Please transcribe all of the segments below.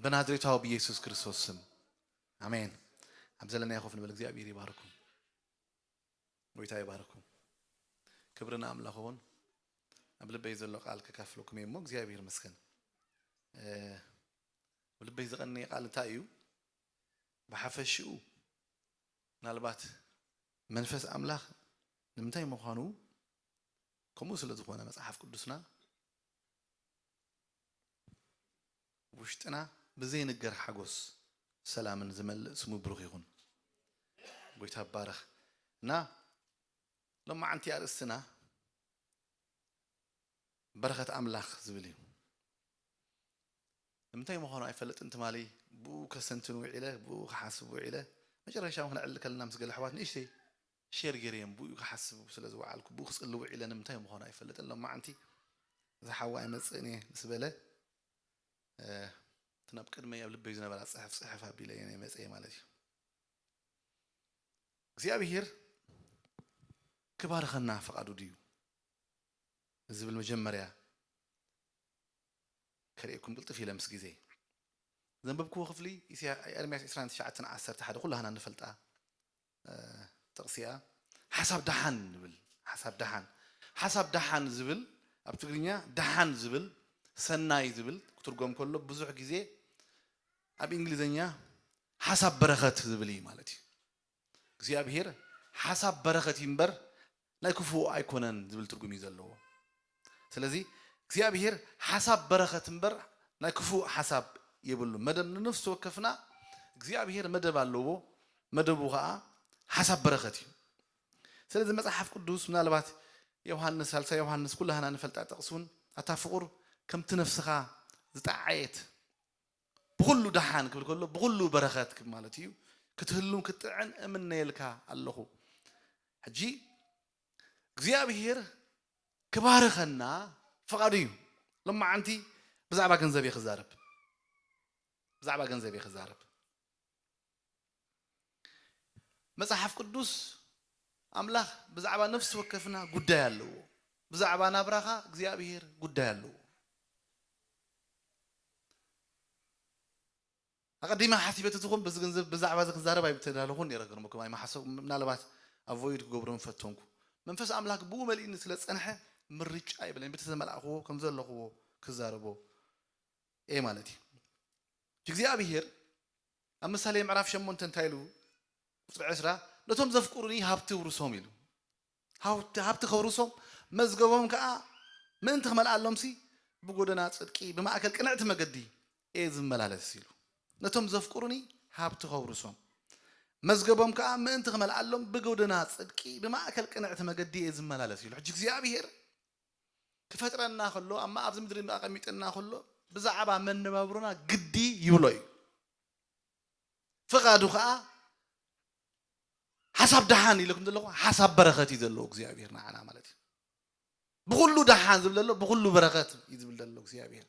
ብናዝሬታዊ ብኢየሱስ ክርስቶስ ስም ኣሜን። ኣብ ዘለናዮ ኮፍ ንበል። እግዚኣብሔር ይባርኩም። ጎይታ ይባርኩም። ክብሪ ንኣምላኽ ይኹን። ኣብ ልበይ ዘሎ ቃል ከካፍለኩም እየ እሞ እግዚኣብሔር ይመስገን። እ፣ ኣብ ልበይ ዝቐነየ ቃል እንታይ እዩ? ብሓፈሽኡ ምናልባት መንፈስ ኣምላኽ ንምንታይ ምዃኑ ከምኡ ስለ ዝኾነ መጽሓፍ ቅዱስና ውሽጥና ብዘይንገር ሓጎስ ሰላምን ዝመልእ ስሙ ብሩኽ ይኹን። ጎይታ ይባረኽ። እና ሎማዓንቲ ኣርእስትና በረኸት ኣምላኽ ዝብል እዩ። ንምንታይ ምዃኑ ኣይፈልጥን ትማሊ ብኡ ከሰንትን ውዒለ፣ ብኡ ክሓስብ ውዒለ። መጨረሻ እውን ክነዕልል ከለና ምስ ገለ ኣሕዋት ንእሽተይ ሼር ገይረዮም ብኡ ክሓስብ ስለ ዝወዓልኩ ብኡ ክጽሊ ውዒለ። ንምንታይ ምዃኑ ኣይፈልጥን። ሎማዓንቲ እዚ ሓዋ ኣይመጽእን እየ ምስ በለ፣ እ፣ እቲ ናብ ቅድመይ ኣብ ልበይ ዝነበራ ጽሕፍ ጽሕፍ ኣቢለ እየ መጽእየ ማለት እዩ። እግዚኣብሔር ክባርኸና ፈቓዱ ድዩ? ዝብል መጀመርያ ከርእየኩም ቅልጥፍ ኢለ ምስ ግዜ ዘንበብክዎ ክፍሊ ኢስያ-፣ ኤርምያስ ዕስራን ትሽዓተን ዓሰርተ ሓደ ኩላህና ንፈልጣ፣ እ፣ ጥቕሲ እያ። ሓሳብ ደሓን ንብል፣ ሓሳብ ደሓን። ሓሳብ ደሓን ዝብል ኣብ ትግርኛ ደሓን ዝብል ሰናይ ዝብል ክትርጎም ከሎ ብዙሕ ግዜ ኣብ እንግሊዝኛ ሓሳብ በረኸት ዝብል እዩ ማለት እዩ። እግዚኣብሔር ሓሳብ በረኸት እዩ እምበር ናይ ክፉእ ኣይኮነን ዝብል ትርጉም እዩ ዘለዎ። ስለዚ እግዚኣብሔር ሓሳብ በረኸት እምበር ናይ ክፉእ ሓሳብ የብሉ። መደብ ንነፍሲ ወከፍና እግዚኣብሔር መደብ ኣለዎ። መደቡ ኸዓ ሓሳብ በረኸት እዩ። ስለዚ መጽሓፍ ቅዱስ ምናልባት ዮሃንስ፣ ሳልሳይ ዮሃንስ ኩላህና ንፈልጣ ጥቕሲ እውን ኣታ ፍቑር ከምቲ ነፍስኻ ዝጠዓየት ብኹሉ ደሓን ክብል ከሎ ብኹሉ በረኸት ክብል ማለት እዩ። ክትህሉን ክትጥዕን እምነየልካ ኣለኹ። ሕጂ እግዚኣብሔር ክባርኸና ፍቓዱ እዩ። ሎማዓንቲ ብዛዕባ ገንዘብ እየ ክዛረብ። ብዛዕባ ገንዘብ እየ ክዛረብ። መጽሓፍ ቅዱስ ኣምላኽ ብዛዕባ ነፍሲ ወከፍና ጉዳይ ኣለዎ። ብዛዕባ ናብራኻ እግዚኣብሔር ጉዳይ ኣለዎ። ኣቐዲመ ሓሲበ ተትኾን በዚ ገንዘብ ብዛዕባ እዚ ክዛረብ ኣይምተዳለኹን ነይረ። ገርመኩም ኣይመሓሰብኩም። ምናልባት ኣቮይድ ክገብሮ ምፈተንኩ። መንፈስ ኣምላኽ ብኡ መሊእኒ ስለ ዝጸንሐ ምርጫ ኣይብለይን። በቲ ዝተመላእኽዎ ከም ዘለኽዎ ክዛረቦ እየ ማለት እዩ። እግዚኣብሔር ኣብ ምሳሌ ምዕራፍ ሸሞንተ እንታይ ኢሉ? ቁጽሪ ዕስራ፣ ነቶም ዘፍቅሩኒ ሃብቲ ውርሶም ኢሉ። ሃብቲ፣ ሃብቲ ከውርሶም መዝገቦም ከኣ ምእንቲ ክመልኣሎምሲ ብጎደና ጽድቂ ብማእከል ቅንዕቲ መገዲ እየ ዝመላለስ ኢሉ። ነቶም ዘፍቅሩኒ ሃብቲ ከውርሶም መዝገቦም ከኣ ምእንቲ ክመልኣሎም ብጎደና ጽድቂ ብማእከል ቅንዕቲ መገዲ እየ ዝመላለስ ኢሉ። ሕጂ እግዚኣብሔር ክፈጥረና ከሎ፣ ኣብ ኣብዚ ምድሪ ኣቐሚጥና ከሎ ብዛዕባ መነባብሮና ግዲ ይብሎ እዩ። ፍቓዱ ኸዓ ሓሳብ ደሓን ኢለኩም ዘለኹ ሓሳብ በረኸት እዩ ዘለዎ እግዚኣብሔር ንዓና ማለት እዩ። ብኹሉ ደሓን ዝብል ዘሎ ብኹሉ በረኸት እዩ ዝብል ዘሎ እግዚኣብሔር።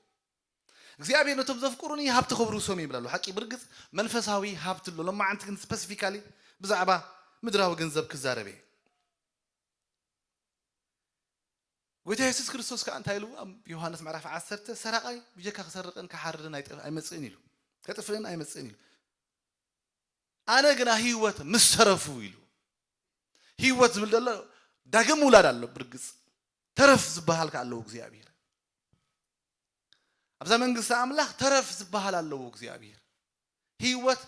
እግዚኣብሔር ነቶም ዘፍቅሩኒ ሃብቲ ከብርሶም ይብል ኣሎ። ሓቂ ብርግጽ መንፈሳዊ ሃብቲ ኣሎ። ሎማዓንቲ ግን ስፐሲፊካሊ ብዛዕባ ምድራዊ ገንዘብ ክዛረብ እየ። ጎይታ የሱስ ክርስቶስ ከኣ እንታይ ኢሉ ኣብ ዮሃንስ ምዕራፍ ዓሰርተ፣ ሰራቓይ ብጀካ ክሰርቕን ክሓርድን ኣይጠፍ-፣ ኣይመጽእን ኢሉ። ከጥፍእን ኣይመጽእን ኢሉ። ኣነ ግና ህይወት ምስ ተረፉ ኢሉ። ህይወት ዝብል ዘሎ ዳግም ምውላድ ኣሎ። ብርግጽ ተረፍ ዝበሃል ከኣ ኣለዎ እግዚኣብሔር። ኣብዛ መንግስቲ ኣምላኽ ተረፍ ዝበሃል ኣለዎ እግዚኣብሔር። ህይወት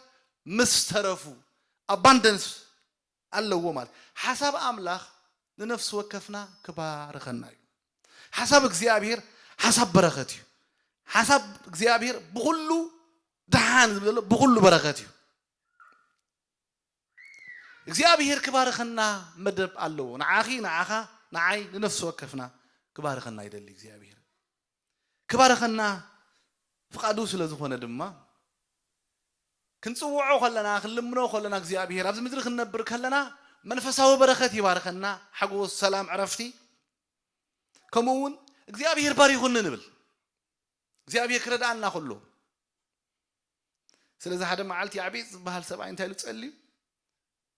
ምስ ተረፉ ኣባንደንስ ኣለዎ ማለት። ሓሳብ ኣምላኽ ንነፍሲ ወከፍና ክባርኸና እዩ። ሓሳብ እግዚኣብሔር ሓሳብ በረኸት እዩ። ሓሳብ እግዚኣብሔር ብኹሉ ደሓን ዝብል ዘሎ ብኹሉ በረኸት እዩ። እግዚኣብሔር ክባርኸና መደብ ኣለዎ። ንዓኺ፣ ንዓኻ፣ ንዓይ፣ ንነፍሲ ወከፍና ክባርኸና ይደሊ እግዚኣብሔር። ክባርኸና ፍቓዱ ስለ ዝኾነ ድማ ክንጽውዖ ከለና፣ ክንልምኖ ከለና እግዚኣብሔር ኣብዚ ምድሪ ክንነብር ከለና መንፈሳዊ በረኸት ይባርኸና፣ ሓጎስ፣ ሰላም፣ ዕረፍቲ። ከምኡ እውን እግዚኣብሔር ባሪኹኒ ንብል። እግዚኣብሔር ክረድኣና ከሎ። ስለዚ ሓደ መዓልቲ ያዕቤጽ ዝበሃል ሰብኣይ እንታይ ኢሉ ጸልዩ?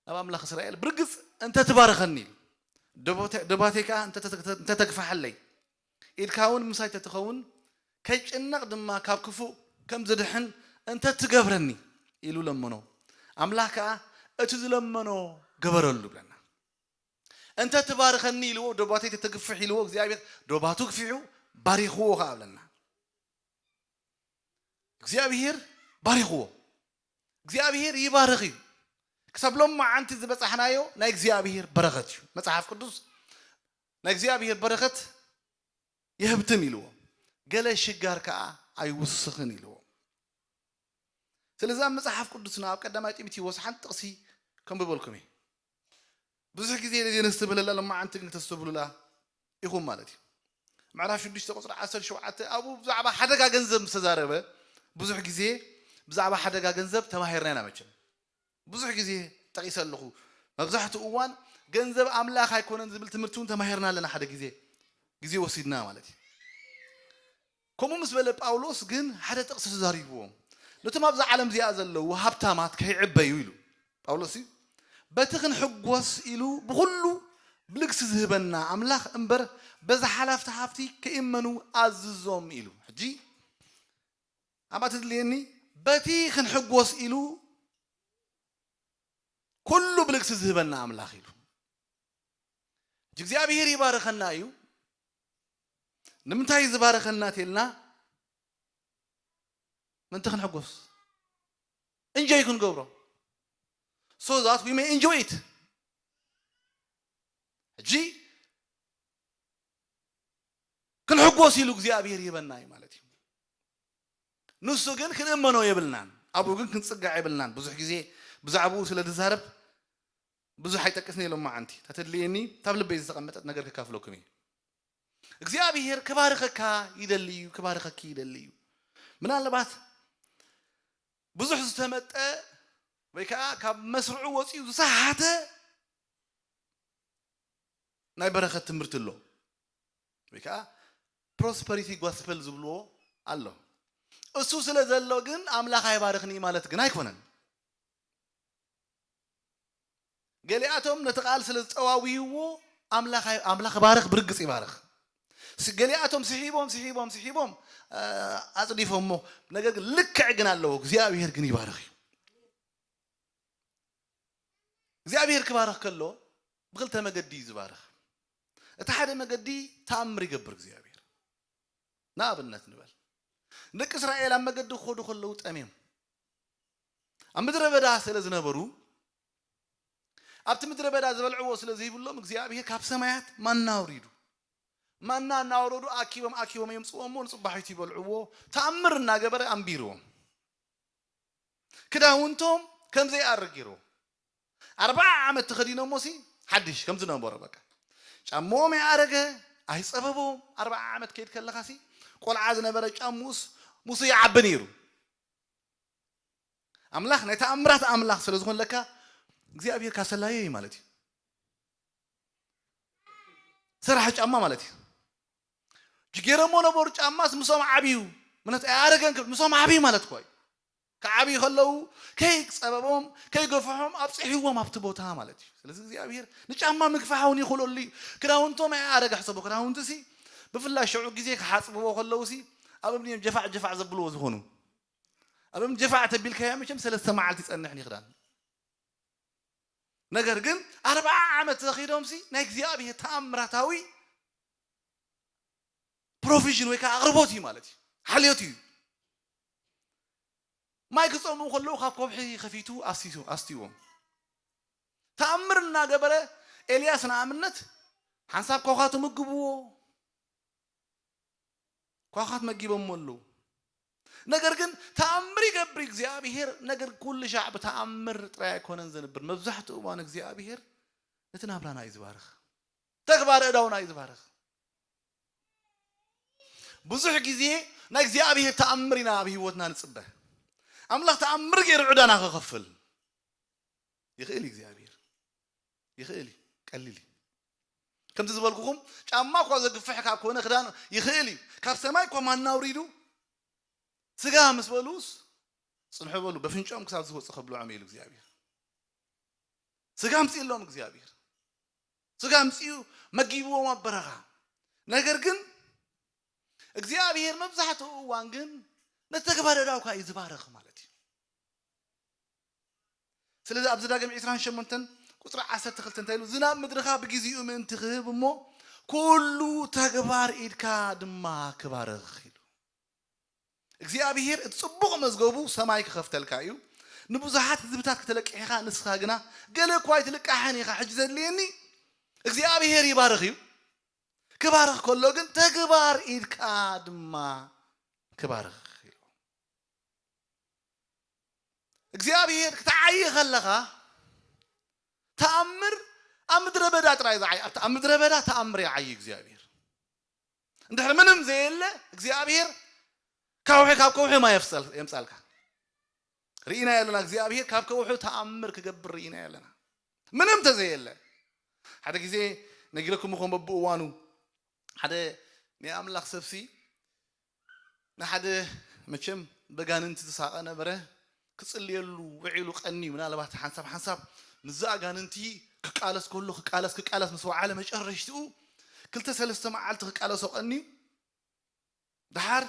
ናብ ኣምላኽ እስራኤል፣ ብርግጽ እንተ ትባርኸኒ፣ ደቦተ-፣ ደባተይ ከኣ እንተ ተተ-፣ እንተ ተግፋሓለይ፣ ኢድካ እውን ምሳይ ተትኸውን፣ ከይጭነቕ ድማ ካብ ክፉእ ከም ዝድሕን "እንተ ትገብረኒ" ኢሉ ለመኖ። ኣምላኽ ከኣ "እቲ ዝለመኖ ገበረሉ" ብለና። "እንተ ትባርኸኒ" ኢልዎ፣ "ዶባተይ ተተግፍሕ" ኢልዎ፣ እግዚኣብሔር ዶባቱ ግፊሑ ባሪኽዎ ከኣ ብለና። እግዚኣብሔር ባሪኽዎ። እግዚኣብሔር ይባርኽ እዩ። ክሳብ ሎማዓንቲ ዝበጻሕናዮ ናይ እግዚኣብሔር በረኸት እዩ። መጽሓፍ ቅዱስ ናይ እግዚኣብሔር በረኸት የህብትም ኢልዎ፣ ገለ ሽጋር ከኣ ኣይውስኽን ኢልዎ። ስለዚ ኣብ መጽሓፍ ቅዱስና ኣብ ቀዳማይ ጢሞቴዎስ ሓንቲ ጥቕሲ ከንብበልኩም እየ። ብዙሕ ግዜ ነዚ ነስተብህለላ፣ ሎማዓንቲ ግን ክተስተብህሉላ ኢኹም ማለት እዩ። ምዕራፍ ሽዱሽተ ቁጽሪ ዓሰርተ ሸውዓተ ኣብኡ ብዛዕባ ሓደጋ ገንዘብ ምስ ተዛረበ፣ ብዙሕ ግዜ ብዛዕባ ሓደጋ ገንዘብ ተማሂርና ኢና መቸም። ብዙሕ ግዜ ጠቒሰ ኣለኹ። መብዛሕትኡ እዋን ገንዘብ ኣምላኽ ኣይኮነን ዝብል ትምህርቲ እውን ተማሂርና ኣለና። ሓደ ግዜ፣ ግዜ ወሲድና ማለት እዩ። ከምኡ ምስ በለ ጳውሎስ ግን ሓደ ጥቕሲ ተዛሪብዎም። ነቶም ኣብዛ ዓለም እዚኣ ዘለዉ ሃብታማት ከይዕበዩ ኢሉ ጳውሎስ እዩ። በቲ ክንሕጎስ ኢሉ ብኹሉ ብልግሲ ዝህበና ኣምላኽ እምበር በዛ ሓላፍቲ ሃብቲ ከይእመኑ ኣዝዞም ኢሉ። ሕጂ ኣብኣ ትድልየኒ፣ በቲ ክንሕጎስ ኢሉ ኩሉ ብልግሲ ዝህበና ኣምላኽ ኢሉ። ሕጂ እግዚኣብሔር ይባርኸና እዩ። ንምንታይ እዩ ዝባርኸና ተልና፣ ምእንቲ ክንሕጎስ፣ እንጆይ ክንገብሮ፣ so that we may enjoy it። ሕጂ ክንሕጎስ ኢሉ እግዚኣብሔር ይህበና እዩ ማለት እዩ። ንሱ ግን ክንእመኖ የብልናን፣ ኣብኡ ግን ክንጽጋዕ የብልናን። ብዙሕ ግዜ ብዛዕባኡ ስለ ዝዛረብ ብዙሕ ኣይጠቅስን እየ ሎማዓንቲ። እታ ተድልየኒ፣ እታ ኣብ ልበይ ዝተቐመጠት ነገር ከካፍለኩም እየ። እግዚኣብሔር ክባርኸካ ይደሊ እዩ፣ ክባርኸኪ ይደሊ እዩ። ምናልባት ብዙሕ ዝተመጠ ወይ ከዓ ካብ መስርዑ ወፂኡ ዝሰሓተ ናይ በረኸት ትምህርቲ ኣሎ፣ ወይ ከዓ ፕሮስፐሪቲ ጎስፐል ዝብልዎ ኣሎ። እሱ ስለ ዘሎ ግን ኣምላኽ ኣይባርኽን እዩ ማለት ግን ኣይኮነን። ገሊኣቶም ነቲ ቃል ስለ ዝጠዋውይዎ ኣምላኽ ኣይ-፣ ኣምላኽ ባርኽ ብርግጽ ይባርኽ። ስ-፣ ገሊኣቶም ስሒቦም፣ ስሒቦም፣ ስሒቦም፣ እ፣ ኣጽዲፎሞ፣ ነገር ግን ልክዕ ግን ኣለዎ፣ እግዚኣብሔር ግን ይባርኽ እዩ። እግዚኣብሔር ክባርኽ ከሎ ብኽልተ መገዲ እዩ ዝባርኽ። እቲ ሓደ መገዲ ተኣምር ይገብር እግዚኣብሔር። ንኣብነት ንበል፣ ደቂ እስራኤል ኣብ መገዲ ክኸዱ ከለዉ ጠምዮም ኣብ ምድረ በዳ ስለ ዝነበሩ፣ ኣብቲ ምድረ በዳ ዝበልዕዎ ስለ ዘይብሎም እግዚኣብሔር ካብ ሰማያት ማና ኣውሪዱ። ማና እናወረዱ ኣኪቦም ኣኪቦም የምጽዎ እሞ ንጽባሒቱ ይበልዕዎ። ተኣምር እናገበረ ኣንቢርዎም። ክዳውንቶም ከም ዘይኣርግ ገይርዎ። ኣርብዓ ዓመት ተኸዲኖሞ ሲ ሓድሽ ከም ዝነበሮ በቃ። ጫማኦም ኣይኣረገ፣ ኣይጸበቦም። ኣርብዓ ዓመት ከይድ ከለኻ ሲ ቆልዓ ዝነበረ ጫምኡስ ሙሱ ይዓቢ ነይሩ። ኣምላኽ ናይ ተኣምራት ኣምላኽ ስለ ዝኾን ለካ እግዚኣብሔር ካሰላየ እዩ ማለት እዩ። ሰራሕ ጫማ ማለት እዩ። ጅጌረሞ ነበሩ ጫማስ ምሶም ዓብዩ። ምነት ኣያረገን ክብል ምሶም ዓብዩ ማለት እኮ እዩ። ክዓብዩ ከለዉ ከይጸበቦም፣ ከይገፍሖም ኣብጽሕዎም ኣብቲ ቦታ ማለት እዩ። ስለዚ እግዚኣብሔር ንጫማ ምግፋሕ እውን ይኽእለሉ እዩ። ክዳውንቶም ኣያረገ ሕሰቦ። ክዳውንቲ ሲ ብፍላይ ሽዑ ግዜ ክሓጽብዎ ከለዉ ሲ ኣብ እምኒ እዮም ጀፋዕ ጀፋዕ ዘብልዎ ዝኾኑ። ኣብ እምኒ ጀፋዕ ተቢልካዮ መቸም ሰለስተ መዓልቲ ይጸንሕ ንኽዳን። ነገር ግን ኣርብዓ ዓመት ተኸይዶም ሲ ናይ እግዚኣብሔር ተኣምራታዊ ፕሮቪዥን ወይ ከዓ ኣቕርቦት እዩ ማለት እዩ። ሓልዮት እዩ። ማይ ክጸምኡ ከለዉ ካብ ከውሒ ከፊቱ ኣስቲሱ-፣ ኣስትይዎም። ተኣምር እናገበረ ኤልያስ ንኣብነት ሓንሳብ ከውኻ ትምግብዎ፣ ከውኻ ትመጊቦሞ ኣለዉ። ነገር ግን ተኣምር ይገብር እግዚኣብሔር። ነገር ኩሉ ሻዕ ብተኣምር ጥራይ ኣይኮነን ዘንብር። መብዛሕትኡ እዋን እግዚኣብሔር ነቲ ናብራና እዩ ዝባርኽ። ተግባር እዳውና እዩ ዝባርኽ። ብዙሕ ግዜ ናይ እግዚኣብሔር ተኣምር ኢና ኣብ ህይወትና ንጽበ። ኣምላኽ ተኣምር ገይሩ ዕዳና ክኸፍል ይኽእል እዩ እግዚኣብሔር። ይኽእል እዩ። ቀሊል እዩ። ከምቲ ዝበልኩኹም ጫማ እኳ ዘግፍሕ ካብ ኮነ ክዳን ይኽእል እዩ። ካብ ሰማይ እኳ ማና ኣውሪዱ ስጋ ምስ በሉስ ጽንሑ በሉ፣ በፍንጫኦም ክሳብ ዝወጽእ ከብልዖም እዩ እግዚኣብሔር። ስጋ ኣምጽእሎም እግዚኣብሔር። ስጋ ኣምጺኡ መጊብዎም ኣብ በረኻ። ነገር ግን እግዚኣብሔር መብዛሕትኡ እዋን ግን ነቲ ተግባር እዳውካ እዩ ዝባረኽ ማለት እዩ። ስለዚ ኣብ ዘዳግም ዕስራን ሸሞንተን ቁጽሪ ዓሰርተ ክልተ እንታይ ኢሉ? ዝናብ ምድርኻ ብግዜኡ ምእንቲ ክህብ እሞ ኩሉ ተግባር ኢድካ ድማ ክባርኽ ኢሉ። እግዚኣብሔር እቲ ጽቡቕ መዝገቡ ሰማይ ክኸፍተልካ እዩ፣ ንብዙሓት ህዝብታት ክተለቅሕ ኢኻ፣ ንስኻ ግና ገለ እኳ ኣይትልቃሕን ኢኻ። ሕጂ ዘድልየኒ እግዚኣብሔር ይባርኽ እዩ። ክባርኽ ከሎ ግን ተግባር ኢድካ ድማ ክባርኽ ኢሉ። እግዚኣብሔር ክትዓዪ ከለኻ ተኣምር ኣብ ምድረ በዳ ጥራይ ዝዓዪ። ኣብቲ ኣብ ምድረ በዳ ተኣምር ይዓዪ እግዚኣብሔር። እንድሕር ምንም ዘየለ እግዚኣብሔር ከውሒ ካብ ከውሒ ማይ የፍጸል-፣ የምጻልካ። ርኢና ያለና እግዚኣብሔር ካብ ከውሒ ተኣምር ክገብር ርኢና ያለና። ምንም ተዘየለ። ሓደ ግዜ ነጊረኩም እኮ በብእዋኑ ሓደ ናይ ኣምላኽ ሰብሲ ንሓደ መቸም በጋንንቲ ዝሳቐ ነበረ። ክጽልየሉ ውዒሉ ቀንዩ፣ ምናልባት ሓንሳብ ሓንሳብ ምስዚ ኣጋንንቲ ክቃለስ ከሎ፣ ክቃለስ፣ ክቃለስ ምስ ወዓለ መጨረሽትኡ ክልተ ሰለስተ መዓልቲ ክቃለሶ ቀንዩ፣ ደሓር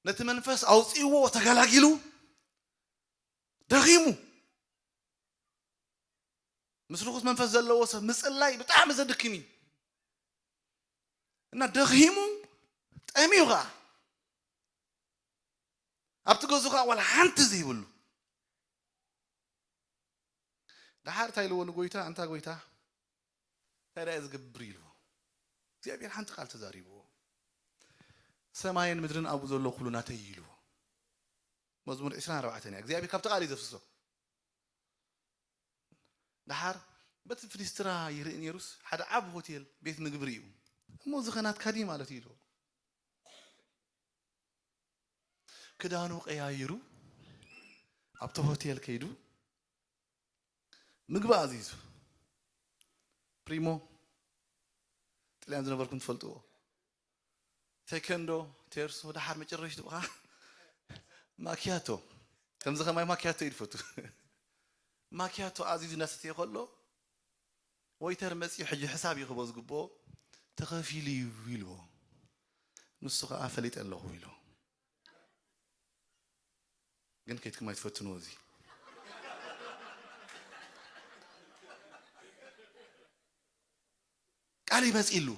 ነቲ መንፈስ ኣውጺእዎ፣ ተገላጊሉ፣ ደኺሙ። ምስ ርኹስ መንፈስ ዘለዎ ሰብ ምጽላይ ብጣዕሚ ዘድክም እዩ። እና ደኺሙ፣ ጠምዩ ኸኣ ኣብቲ ገዝኡ ኸኣ ዋላ ሓንቲ ዘይብሉ። ደሓር እንታይ ኢልዎ ንጎይታ? ኣንታ ጎይታ፣ እንታይ ደኣ እየ ዝገብር? ኢልዎ። እግዚኣብሔር ሓንቲ ቃል ተዛሪብዎ። ሰማይን ምድርን ኣብኡ ዘሎ ኩሉ ናተይ እዩ ኢልዎ። መዝሙር ዕስራን ኣርባዕተን እያ። እግዚኣብሔር ካብቲ ቃል እዩ ዘፍስሶ። ደሓር በቲ ፍኒስትራ ይርኢ ነይሩስ፣ ሓደ ዓቢ ሆቴል ቤት ምግቢ ርእዩ። እሞ እዚ ኸ ናትካ ድዩ ማለት እዩ ኢልዎ። ክዳኑ ቀያይሩ ኣብቲ ሆቴል ከይዱ ምግቢ ኣዚዙ። ፕሪሞ፣ ጥልያን ዝነበርኩም ትፈልጥዎ። ቴከንዶ፣ ቴርሶ፣ ደሓር መጨረሽትኡ ኸዓ ማኪያቶ። ከምዚ ኸማይ ማኪያቶ እዩ ዝፈቱ። ማኪያቶ ኣዚዙ እናሰተየ ከሎ፣ ወይተር መጺኡ ሕጂ ሕሳብ እዩ ክህቦ ዝግብኦ፣ "ተኸፊሉ እዩ" ኢልዎ። ንሱ ኸዓ "ፈሊጠ ኣለኹ" ኢሉ። ግን ከይትኩም ኣይትፈትንዎ እዚ። ቃል ይመጽእሉ።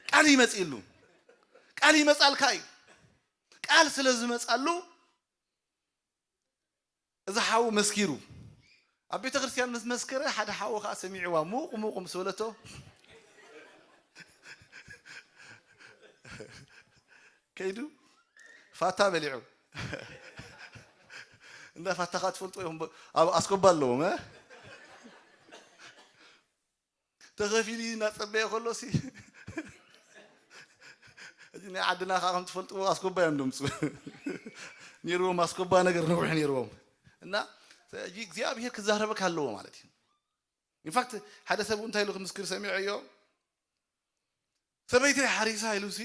ቃል ይመጽእሉ። ቃል ይመጻልካ እዩ። ቃል ስለ ዝመጻሉ፣ እዚ ሓው መስኪሩ። ኣብ ቤተ ክርስቲያን ምስ መስከረ፣ ሓደ ሓው ኸዓ ሰሚዕዋ፣ ሙቕ ሙቕ ምስ በለቶ፣ ከይዱ ፋታ በሊዑ። እንዳ ፋታ ኸዓ ትፈልጡ ኢኹም፣ ኣብ ኣስኮባ ኣለዎም፣ እ? ተኸፊሉ እናጸበየ ከሎ ሲ፣ እዚ ናይ ዓድና ኸዓ ከም ትፈልጥዎ ኣስኮባ እዮም ደምጹ። ነይርዎም ኣስኮባ ነገር ነዊሕ ነይርዎም። እና እዚ እግዚኣብሔር ክዛረበካ ኣለዎ ማለት እዩ። ኢንፋክት ሓደ ሰብ እንታይ ኢሉ ክምስክር ሰሚዐዮ፣ ሰበይተይ ሓሪሳ ኢሉ ሲ፣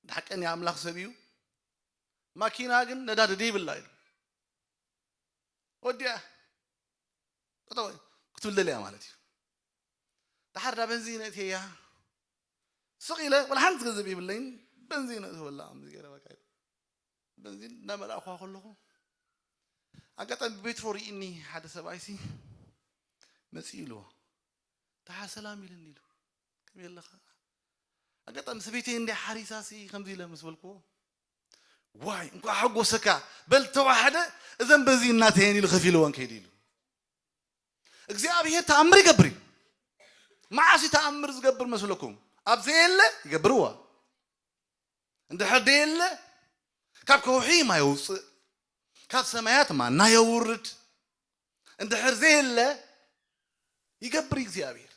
ብሓቂ ናይ ኣምላኽ ሰብ እዩ። ማኪና ግን ነዳዲ ደይብላ ኢሉ። ወዲኣ ጠጠው ክትብል ደልያ ማለት እዩ። ደሓር ዳ በንዚን እትያ ስቕ ኢለ፣ ወላ ሓንቲ ገንዘብ የብለይን፣ በንዚን እትወላ ከምዚ ገይረ በቃ ኢሉ። በንዚን እናመላእኳ ከለኹ፣ ኣጋጣሚ ብቤትሮ ርኢኒ ሓደ ሰብኣይሲ መጺኡ ኢልዎ። ደሓር ሰላም ኢልኒ ኢሉ። ከመይ ኣለኻ? ኣጋጣሚ ሰበይተይ እንድያ ሓሪሳሲ ከምዚ ኢለ ምስ በልክዎ፣ "ዋይ፣ እንኳዕ ሓጎሰካ፣ በል ተዋሕደ፣ እዘን በዚ እናተየን" ኢሉ ከፊልወን ከይዱ ኢሉ። እግዚኣብሔር ተኣምር ይገብር እዩ። መዓስ እዩ ተኣምር ዝገብር መስለኩም? ኣብ ዘየለ ይገብርዋ። እንድሕር ደየለ፣ ካብ ከውሒ ማይ የውፅእ፣ ካብ ሰማያት ማና የውርድ። እንድሕር ዘየለ፣ ይገብር እግዚኣብሔር።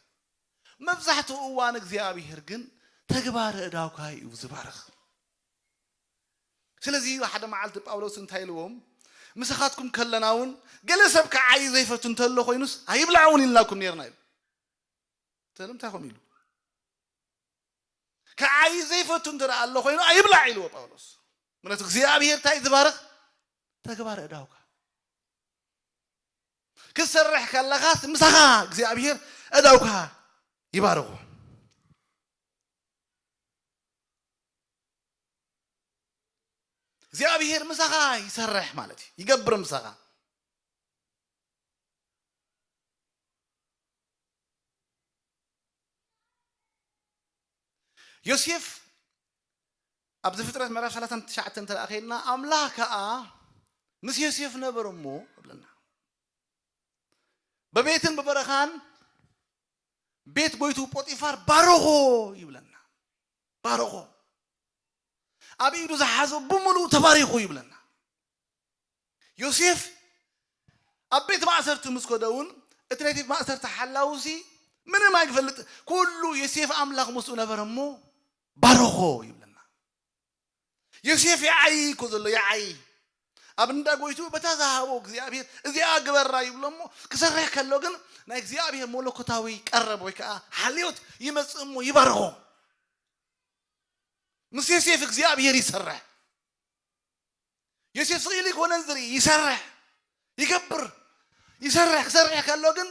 መብዛሕትኡ እዋን እግዚኣብሔር ግን ተግባረ እዳውካ እዩ ዝባርኽ። ስለዚ ሓደ መዓልቲ ጳውሎስ እንታይ ኢልዎም? "ምሳኻትኩም ከለና እውን ገለ ሰብ ክዓዪ ዘይፈቱ እንተሎ ኮይኑስ ኣይብላዕ እውን" ኢልናኩም ነርና ኢሉ። ስለምንታይ ከምኡ ኢሉ? ክዓዪ ዘይፈቱ እንተ ደኣ ኣሎ ኮይኑ ኣይብላዕ ኢልዎ ጳውሎስ። ምክንያቱ እግዚኣብሔር እንታይ ዝባርኽ? ተግባር እዳውካ። ክትሰርሕ ከለኻስ ምሳኻ እግዚኣብሔር እዳውካ ይባርኹ። እግዚኣብሔር ምሳኻ ይሰርሕ ማለት እዩ፣ ይገብር ምሳኻ። ዮሴፍ ኣብ ዘፍጥረት ምዕራፍ ሰላሳን ትሽዓተን እንተ ደኣ ኸይድና፣ ኣምላኽ ከኣ ምስ ዮሴፍ ነበረ እሞ እብለና። በቤትን ብበረኻን ቤት ጎይቱ ጶጢፋር ባረኾ ይብለና። ባረኾ። ኣብ ኢዱ ዝሓዞ ብምሉኡ ተባሪኹ ይብለና። ዮሴፍ ኣብ ቤት ማእሰርቲ ምስ ከደ እውን እቲ ናይ ቤት ማእሰርቲ ሓላውሲ ምንም ኣይፈልጥ። ኩሉ ዮሴፍ ኣምላኽ ምስኡ ነበረ እሞ ባረኾ ይብለና። ዮሴፍ ይዓይ እኮ ዘሎ፣ ይዓይ። ኣብ እንዳ ጎይቱ በታ ዝሃቦ እግዚኣብሔር እዚኣ ግበራ ይብሎ እሞ ክሰርሕ ከሎ ግን ናይ እግዚኣብሔር መለኮታዊ ቀረብ ወይ ከዓ ሓልዮት ይመጽእ እሞ ይባርኾ። ምስ ዮሴፍ እግዚኣብሔር ይሰርሕ። ዮሴፍ ስቕ ኢሉ ይኮነን ዝርኢ፣ ይሰርሕ፣ ይገብር፣ ይሰርሕ። ክሰርሕ ከሎ ግን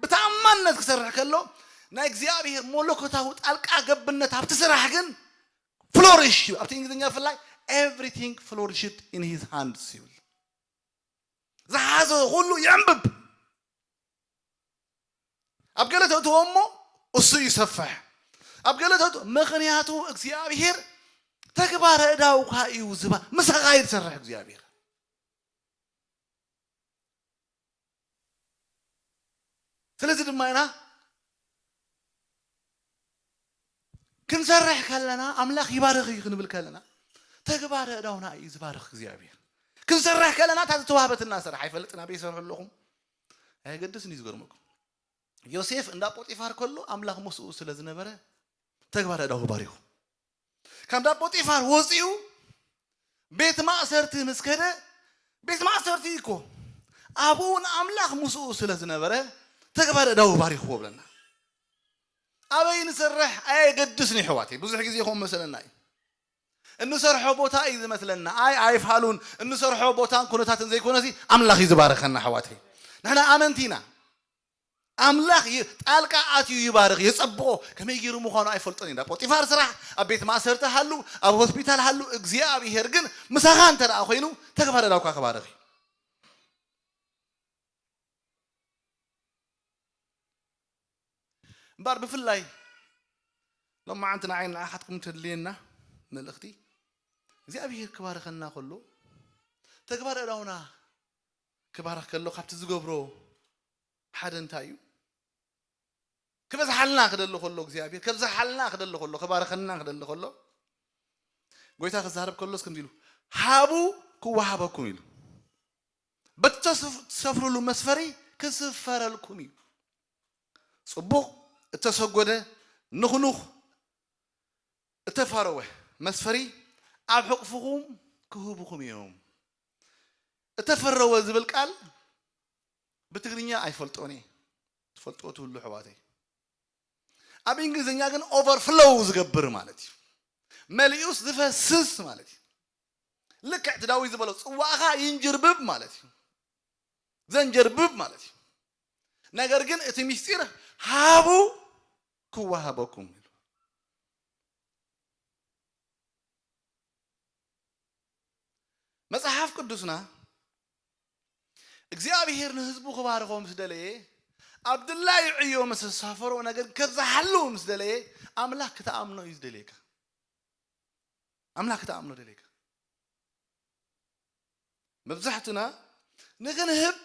ብተኣማንነት ክሰርሕ ከሎ ናይ እግዚኣብሔር መለኮታዊ ጣልቃ ገብነት ኣብቲ ስራሕ ግን ፍሎሪሽ እዩ። ኣብቲ እንግሊዝኛ ብፍላይ everything flourished in his hands ይብል። ዝሓዞ ኩሉ ይዕምብብ። ኣብ ገለ ተእትዎ እሞ እሱ ይሰፍሕ። ኣብ ገለ ተእትዎ ምኽንያቱ እግዚኣብሔር ተግባረ እዳውካ እዩ ዝባ ምሳኻ እዩ ዝሰርሕ እግዚኣብሔር። ስለዚ ድማ ኢና ክንሰርሕ ከለና ኣምላኽ ይባርኽ እዩ ክንብል ከለና ተግባረ እዳውና እዩ ዝባርኽ እግዚኣብሔር። ክንሰርሕ ከለና እታ ዝተዋህበትና ስራሕ ኣይፈልጥን ኣበይ ይሰርሑ ኣለኹም ኣየገድስን እዩ ዝገርመኩም። ዮሴፍ እንዳ ጶጢፋር ከሎ ኣምላኽ ምስኡ ስለ ዝነበረ ተግባረ እዳው ባሪኹ። ካብ እንዳ ጶጢፋር ወፂኡ ቤት ማእሰርቲ ምስ ከደ ቤት ማእሰርቲ እኮ ኣብኡ ንኣምላኽ ምስኡ ስለ ዝነበረ ተግባረ እዳው ባሪኽዎ ብለና። ኣበይ ንሰርሕ ኣየገድስን እዩ ኣሕዋተይ። ብዙሕ ግዜ ከምኡ መሰለና እዩ። እንሰርሖ ቦታ እዩ ዝመስለና። ኣይ ኣይፋሉን እንሰርሖ ቦታን ኩነታትን ዘይኮነሲ ኣምላኽ እዩ ዝባረኸና ኣሕዋተይ። ንሕና ኣመንቲ ኢና። ኣምላኽ ጣልቃ ኣትዩ ይባርኽ የጸብቖ። ከመይ ገይሩ ምዃኑ ኣይፈልጦን እዩ። ፖጢፋር ስራሕ ኣብ ቤት ማእሰርቲ ሃሉ ኣብ ሆስፒታል ሃሉ እግዚኣብሄር ግን ምሳኻ እንተ ደኣ ኮይኑ ተግባረ ዳውካ ክባርኽ እዩ። እምበር ብፍላይ ሎማዓንቲ ንዓይ ንዓኻትኩም ተድልየና መልእኽቲ እግዚኣብሄር ክባርኸና ከሎ ተግባር እዳውና ክባርኽ ከሎ ካብቲ ዝገብሮ ሓደ እንታይ እዩ? ክበዝሓልና ክደሊ ከሎ እግዚኣብሔር ከብዝሓልና ክደሊ ከሎ ክባርኸና ክደሊ ከሎ ጎይታ ክዛረብ ከሎስ ከምዚ ኢሉ ሃቡ ክወሃበኩም ኢሉ በቲ ተሰፍርሉ መስፈሪ ክስፈረልኩም እዩ። ጽቡቕ እተሰጎደ ንኹኑኽ እተፋረወ መስፈሪ ኣብ ሕቕፍኹም ክህቡኹም እዮም። እተፈረወ ዝብል ቃል ብትግርኛ ኣይፈልጦን እየ። ትፈልጥዎ ትህሉ ኣሕዋተይ። ኣብ እንግሊዝኛ ግን ኦቨርፍሎው ዝገብር ማለት እዩ። መሊኡስ ዝፈስስ ማለት እዩ። ልክዕ እቲ ዳዊት ዝበሎ ጽዋእኻ ይንጅርብብ ማለት እዩ። ዘንጀርብብ ማለት እዩ። ነገር ግን እቲ ምስጢር ሃቡ ክወሃበኩም ኢሉ። መጽሓፍ ቅዱስና እግዚኣብሔር ንህዝቡ ክባርኾ ምስ ደለየ ኣብ ድላዩ ዕዮ ምስ ኣሳፈሮ ነገር ከብዝሓሉ ምስ ደለየ ኣምላኽ ክትኣምኖ እዩ ዝደልየካ። ኣምላኽ ክትኣምኖ ደልየካ። መብዛሕትና ንኽንህብ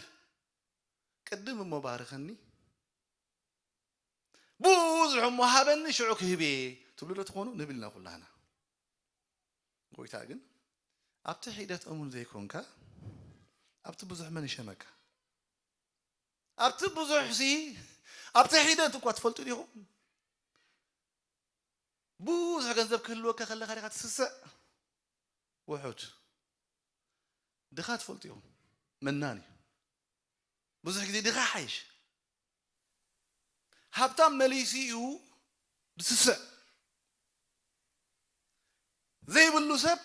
ቅድም እሞ ባርኸኒ ብዙሕ እሞ ሃበኒ ሽዑ ክህብ እየ ትብሉ ዶ ትኾኑ ንብል ኢና ኩላህና። ጎይታ ግን ኣብቲ ሒደት እሙን ዘይኮንካ ኣብቲ ብዙሕ መን ይሸመካ? ኣብቲ ብዙሕ ሲ ኣብቲ ሒደት እኳ ትፈልጡ ዲኹም? ብዙሕ ገንዘብ ክህልወካ ከለኻ ዲኻ ትስስዕ? ውሑድ ድኻ ትፈልጡ ኢኹም። መናን እዩ። ብዙሕ ግዜ ድኻ ሓይሽ። ሃብታም መሊሱ እዩ ዝስስዕ። ዘይብሉ ሰብ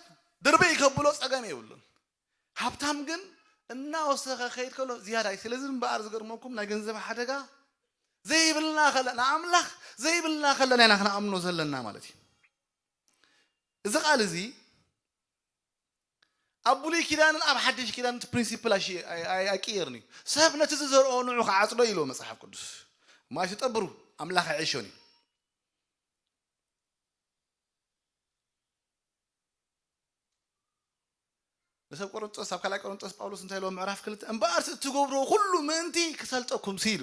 ድርበይ ከብሎ ጸገም የብሉን። ሃብታም ግን እናወሰኸ ከይድ ከሎ ዝያዳ እዩ። ስለዚ እምበኣር ዝገርመኩም ናይ ገንዘብ ሓደጋ ዘይብልና ከለና ኣምላኽ ዘይብልና ከለና ኢና ክንኣምኖ ዘለና ማለት እዩ። እዚ ቃል እዚ ኣብ ብሉይ ኪዳንን ኣብ ሓድሽ ኪዳን እቲ ፕሪንሲፕል ኣይሽ- ኣይ- ኣይ- ኣይቅየርን እዩ። ሰብ ነቲ ዝዘርኦ ንዑ ክዓጽዶ ኢልዎ መጽሓፍ ቅዱስ። ማይ ትጠብሩ ኣምላኽ ኣይዕሾን እዩ። ንሰብ ቆሮንጦስ ኣብ ካልኣይ ቆሮንጦስ ጳውሎስ እንታይ ኢልዎ? ምዕራፍ ክልተ እምበኣርስ እትገብርዎ ኩሉ ምእንቲ ክሰልጠኩም ሲ ኢሉ።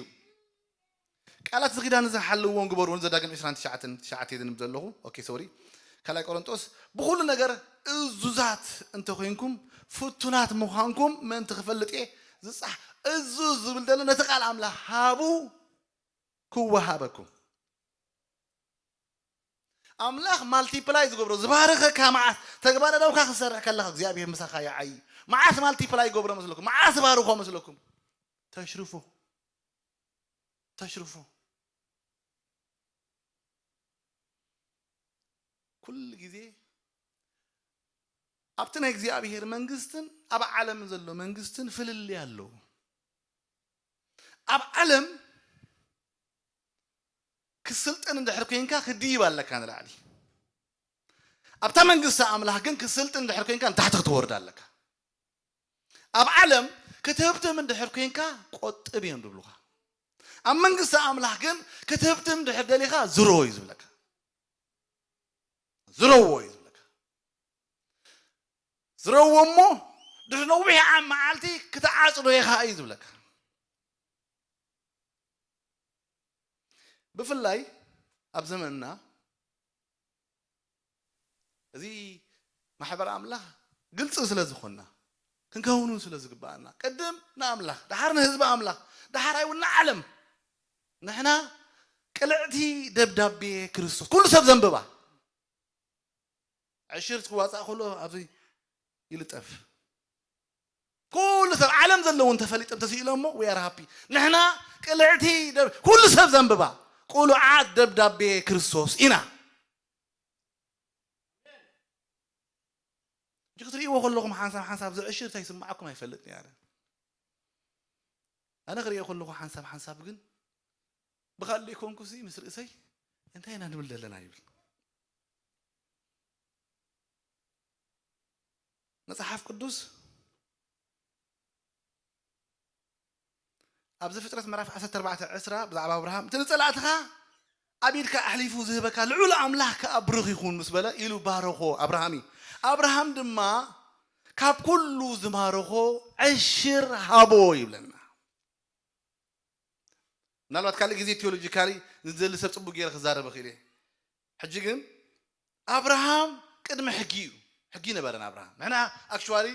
ቃላት እዚ ኪዳን እዚ ሓልዎም ግበርዎ። ዘዳግም ዕስራን ትሽዓተን ትሽዓተ ዝንብ ዘለኹ። ኦኬ ሶሪ። ካልኣይ ቆሮንጦስ ብኹሉ ነገር እዙዛት እንተኾይንኩም ፍቱናት ምዃንኩም ምእንቲ ክፈልጥ እየ ዝጻሕ። እዙዝ ዝብል ዘሎ ነቲ ቃል ኣምላኽ ሃቡ ክወሃበኩም። ኣምላኽ ማልቲፕላይ ዝገብሮ ዝባርኸካ መዓት ተግባረ ዳውካ ክሰርሕ ከለኻ እግዚኣብሔር ምሳኻ ይዓይ። መዓት ማልቲፕላይ ይገብሮ መስለኩም፣ መዓት ባርኾ መስለኩም። ተሽርፎ ተሽርፎ ኩሉ ግዜ ኣብቲ ናይ እግዚኣብሔር መንግስትን ኣብ ዓለም ዘሎ መንግስትን ፍልልይ ኣለዎ። ኣብ ዓለም ክስልጥን እንድሕር ኮንካ ክድይብ ኣለካ ንላዕሊ። ኣብታ መንግስቲ ኣምላኽ ግን ክስልጥን እንድሕር ኮንካ ንታሕቲ ክትወርድ ኣለካ። ኣብ ዓለም ክትህብትም እንድሕር ኮንካ ቆጥብ እዮም ዝብሉኻ። ኣብ መንግስቲ ኣምላኽ ግን ክትህብትም እንድሕር ደሊኻ ዝሮ እዩ ዝብለካ። ዝረዎ እዩ ዝብለካ። ዝረዎ እሞ ድሕሪ ነዊሕ ዓም መዓልቲ ክትዓጽዶ ኢኻ እዩ ዝብለካ። ብፍላይ ኣብ ዘመንና እዚ ማሕበር ኣምላኽ ግልፂ ስለ ዝኾንና ክንከውኑ ስለ ዝግባኣና ቅድም ንኣምላኽ ደሓር ንህዝቢ ኣምላኽ ደሓር ኣይውን ንዓለም ንሕና ቅልዕቲ ደብዳቤ ክርስቶስ ኩሉ ሰብ ዘንብባ ዕሽር ክዋፃእ ከሎ ኣብዚ ይልጠፍ። ኩሉ ሰብ ዓለም ዘለዉ እንተፈሊጦም ተስኢሎም እሞ we are happy። ንሕና ቅልዕቲ ደብ- ኩሉ ሰብ ዘንብባ ቅሉዓት ደብዳቤ ክርስቶስ ኢና። እጂ ክትርእይዎ ከለኹም ሓንሳብ ሓንሳብ ዝዕሽር እንታይ ይስምዓኩም ኣይፈልጥን እየ ኣነ። ኣነ ክርእዮ ከለኹ ሓንሳብ ሓንሳብ ግን ብኻልእ ዘይኮንኩሲ ምስ ርእሰይ እንታይ ኢና ንብል ዘለና ይብል። መጽሓፍ ቅዱስ ኣብ ዘፍጥረት ምዕራፍ ዓሰርተ ኣርባዕተ ዕስራ ብዛዕባ ኣብርሃም እቲ ንጸላእትኻ ኣብ ኢድካ ኣሕሊፉ ዝህበካ ልዑል ኣምላኽ ከኣ ብሩኽ ይኹን ምስ በለ ኢሉ ባረኾ ኣብርሃም እዩ። ኣብርሃም ድማ ካብ ኩሉ ዝማረኾ ዕሽር ሃቦ ይብለና። ምናልባት ካልእ ግዜ ቴዎሎጂካሊ ንዝደሊ ሰብ ጽቡቅ ገይረ ክዛረብ እኽእል እየ። ሕጂ ግን ኣብርሃም ቅድሚ ሕጊ እዩ። ሕጊ ነበረን ኣብርሃም። ንሕና ኣክቹዋሊ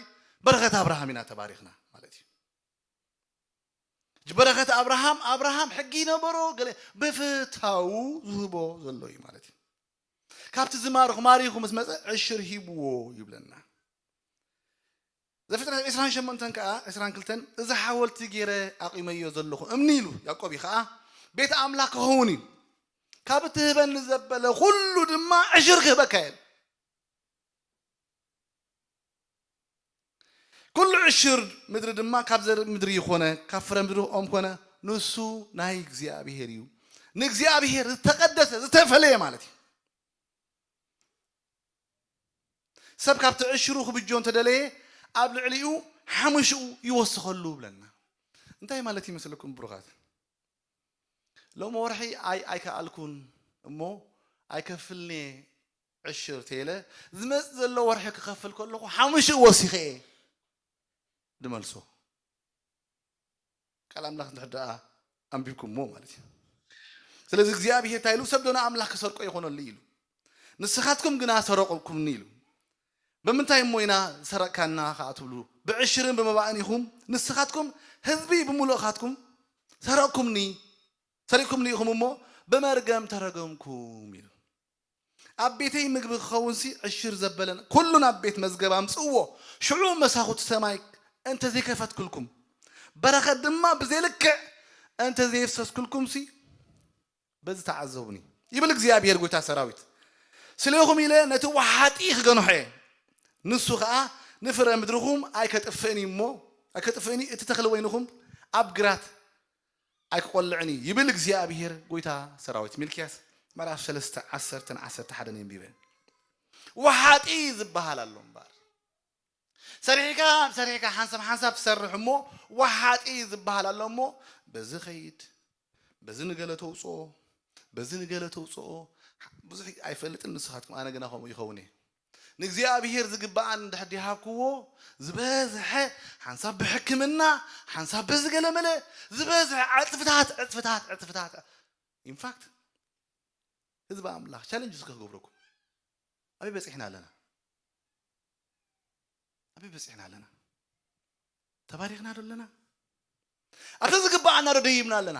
በረኸት ኣብርሃም ኢና ተባሪኽና ማለት እዩ። ሕጂ በረኸት ኣብርሃም ኣብርሃም ሕጊ ነበሮ ገለ ብፍታው ዝህቦ ዘሎ እዩ ማለት እዩ። ካብቲ ዝማርኽ ማሪኹ ምስ መጸ ዕሽር ሂብዎ ይብለና። ዘፍጥረት ዕስራን ሸሞንተን ከኣ ዕስራን ክልተን እዚ ሓወልቲ ገይረ ኣቒመዮ ዘለኹ እምኒ ኢሉ ያዕቆብ እዩ ከኣ ቤት ኣምላኽ ክኸውን እዩ ካብ እትህበኒ ዘበለ ኩሉ ድማ ዕሽር ክህበካ እየ። ኩሉ ዕሽር ምድሪ ድማ ካብ ዘርኢ ምድሪ ይኾነ ካብ ፍረ ምድሪ ኦም ኮነ ንሱ ናይ እግዚኣብሔር እዩ። ንእግዚኣብሔር ዝተቐደሰ ዝተፈለየ ማለት እዩ። ሰብ ካብቲ ዕሽሩ ክብጆ እንተደለየ ኣብ ልዕሊኡ ሓሙሽኡ ይወስኸሉ ብለና። እንታይ ማለት ይመስለኩም ብሩኻት? ሎም ወርሒ ኣይ ኣይከኣልኩን እሞ ኣይከፍልንየ ዕሽር ተይለ ዝመጽእ ዘሎ ወርሒ ክኸፍል ከለኹ ሓሙሽኡ ወሲኸ እየ ድመልሶ። ቃል ኣምላኽ እንድሕር ደኣ ኣንቢብኩምዎ ማለት እዩ። ስለዚ እግዚኣብሔር እንታይ ኢሉ ሰብ ዶ ንኣምላኽ ክሰርቆ ይኾነሉ ኢሉ ንስኻትኩም ግና ሰረቕኩምኒ ኢሉ። ብምንታይ እሞ ኢና ዝሰረቕካና ከኣ ትብሉ ብዕሽርን ብመባእን ኢኹም ንስኻትኩም ህዝቢ ብምሉእኻትኩም ሰረቕኩምኒ ሰሪቕኩምኒ ኢኹም እሞ ብመርገም ተረገምኩም ኢሉ። ኣብ ቤተይ ምግቢ ክኸውን ሲ ዕሽር ዘበለን ኩሉ ናብ ቤት መዝገብ ኣምጽእዎ ሽዑ መሳኹቲ ሰማይ እንተ ዘይከፈትክልኩም በረኸት ድማ ብዘይልክዕ እንተ ዘየፍሰስክልኩም ሲ በዚ ተዓዘቡኒ ይብል እግዚኣብሔር ጎይታ ሰራዊት። ስለኹም ኢለ ነቲ ወሓጢ ክገንሖ እየ ንሱ ኸኣ ንፍረ ምድርኹም ኣይከጥፍእን እዩ እሞ ኣይከጥፍእን እዩ እቲ ተኽሊ ወይንኹም ኣብ ግራት ኣይክቆልዕን እዩ ይብል እግዚኣብሔር ጎይታ ሰራዊት። ሚልክያስ ምዕራፍ ሰለስተ ዓሰርተን ዓሰርተ ሓደን የንቢበ። ወሓጢ ዝበሃል ኣሎ እምበር ሰሪሕካ ሰሪሕካ ሓንሳብ ሓንሳብ ትሰርሕ እሞ፣ ወሓጢ ዝበሃል ኣሎ እሞ፣ በዚ ኸይድ፣ በዚ ንገለ ተውፅኦ፣ በዚ ንገለ ተውፅኦ። ብዙሕ ኣይፈልጥን ንስኻትኩም፣ ኣነ ግና ከምኡ ይኸውን እየ። ንእግዚኣብሔር ዝግብኣን እንድሕር ድሃብክዎ፣ ዝበዝሐ ሓንሳብ ብሕክምና፣ ሓንሳብ በዚ ገለ መለ፣ ዝበዝሐ ዕፅፍታት ዕፅፍታት ዕፅፍታት። ኢንፋክት፣ ህዝቢ ኣምላኽ፣ ቻለንጅ እስከ ክገብረኩም። ኣበይ በፂሕና ኣለና? ኣበይ በፂሕና ኣለና? ተባሪኽና ዶ ኣለና? ኣብቲ ዝግብኣና ዶ ደይብና ኣለና?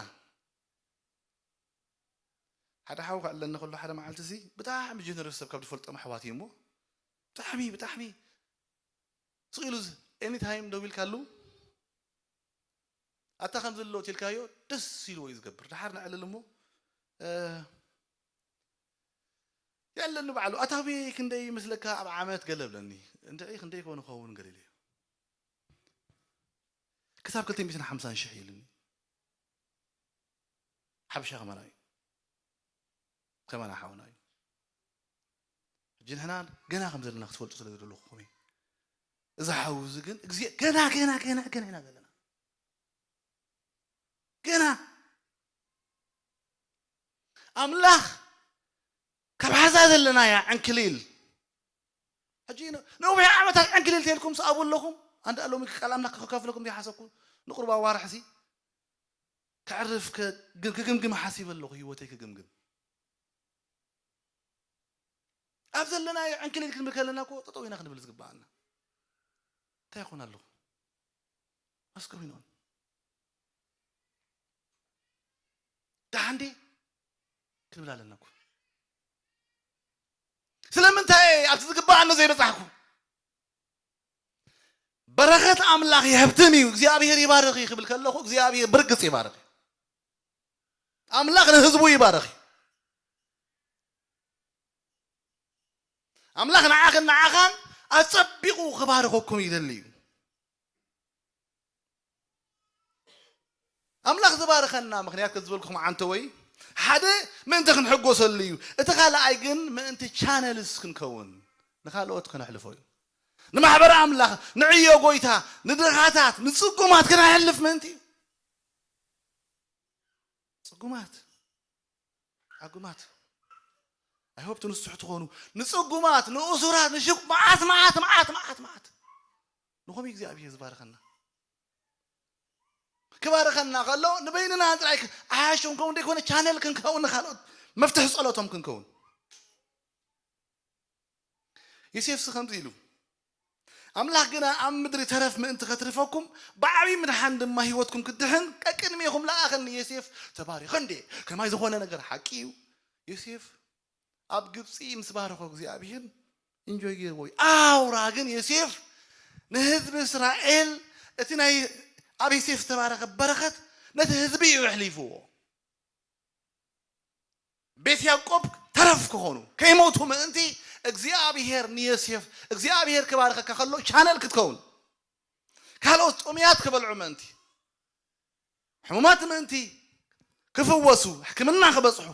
ሓደ ሓው ከዕለኒ ከሎ ሓደ መዓልቲ እዚ ብጣዕሚ ጀነረስ ሰብ ካብ ዝፈልጦም ኣሕዋት እዩ እሞ፣ ብጣዕሚ፣ ብጣዕሚ ስቕ ኢሉ ዝ-፣ ኤኒታይም ደው ኢልካሉ፣ ኣታ ከም ዘሎ ትልካዮ ደስ ኢልዎ እዩ ዝገብር። ደሓር ነዕልል እሞ፣ እ፣ የዕለኒ ባዕሉ፣ ኣታዊ ክንደይ ይመስለካ ኣብ ዓመት ገለ ብለኒ። እንድዒ ክንደይ ኮን ኸውን ገለ ኢለዮ። ክሳብ ክልተ ሚእትን ሓምሳን ሽሕ ኢልኒ። ሓበሻ ከማና እዩ። ከማና ሓውና እዩ። ሕጂ ንሕና ገና ከም ዘለና ክትፈልጡ ስለ ዝደለኹኹም እየ። እዚ ሓው እዚ ግን፣ ግዜ ገና፣ ገና፣ ገና፣ ገና ኢና ዘለና። ገና። ኣምላኽ ካብ ሓዛ ዘለናያ ዕንክሊል፣ ሕጂ ነ-፣ ነዊሕ ዓመታት ዕንክሊል ተልኩም ሰኣቡ ኣለኹም። ኣንዳ ሎሚ ቃል ኣምላኽ ከካፍለኩም ዘይሓሰብኩ ንቁርብ ኣዋርሕሲ ከዕርፍ ከ-፣ ግ-፣ ክግምግም ሓሲበ ኣለኹ፣ ህይወተይ ክግምግም። ኣብ ዘለናዮ ዕንክሊል ክንብል ከለና እኮ ጠጠው ኢና ክንብል ዝግብኣና። እንታይ ይኾን ኣለኹ? What's going on? ደሓን ድየ? ክንብል ኣለና እኮ። ስለምንታይ ኣብቲ ዝግብኣኒ ዘይበጻሕኩ? በረኸት ኣምላኽ የህብትም እዩ። እግዚኣብሔር ይባርኽ እዩ ክብል ከለኹ፣ እግዚኣብሔር ብርግጽ ይባርኽ እዩ። ኣምላኽ ንህዝቡ ይባርኽ እዩ። ኣምላኽ ንዓኽን ንዓኻን ኣጸቢቑ ክባርኸኩም ይደሊ እዩ። ኣምላኽ ዝባርኸና ምኽንያት ከዝበልኩም ዓንተወይ፣ ሓደ ምእንቲ ክንሕጎሰሉ እዩ። እቲ ካልኣይ ግን ምእንቲ ቻነልስ ክንከውን፣ ንኻልኦት ከነሕልፎ እዩ። ንማሕበር ኣምላኽ፣ ንዕዮ ጎይታ፣ ንድኻታት፣ ንጽጉማት ክነሕልፍ ምእንቲ እዩ። ጽጉማት፣ ዓጉማት፣ I hope ትንስሑ ትኾኑ። ንጽጉማት፣ ንእሱራት፣ ንሽግ-፣ መዓት፣ መዓት፣ መዓት፣ መዓት፣ መዓት። ንኾም እግዚኣብሔር ዝባርኸና። ክባርኸና ከሎ ንበይንና ጥራይ ክ-፣ ዓያሾም ከምኡ እንደይኮነ ቻነል ክንከውን፣ ንኻልኦት መፍትሒ ጸሎቶም ክንከውን። ዮሴፍስ ከምዚ ኢሉ፣ ኣምላኽ ግና ኣብ ምድሪ ተረፍ ምእንቲ ከትርፈኩም፣ ብዓብዪ ምድሓን ድማ ህይወትኩም ክድሕን ቀቅድሜኹም ለኣኸኒ። ዮሴፍ ተባሪኸ እንዴ? ከማይ ዝኾነ ነገር ሓቂ እዩ። ዮሴፍ ኣብ ግብፂ ምስ ባረኾ እግዚኣብሔር ኢንጆይ ገይርዎ እዩ። ኣውራ ግን ዮሴፍ ንህዝቢ እስራኤል እቲ ናይ ኣብ ዮሴፍ ዝተባረኸ በረኸት ነቲ ህዝቢ እዩ ኣሕሊፍዎ። ቤት ያዕቆብ ተረፍ ክኾኑ ከይሞቱ ምእንቲ እግዚኣብሔር ንዮሴፍ እግዚኣብሔር ክባርኸካ ከሎ ቻነል ክትከውን፣ ካልኦት ጥሙያት ክበልዑ ምእንቲ፣ ሕሙማት ምእንቲ ክፍወሱ፣ ሕክምና ክበጽሑ፣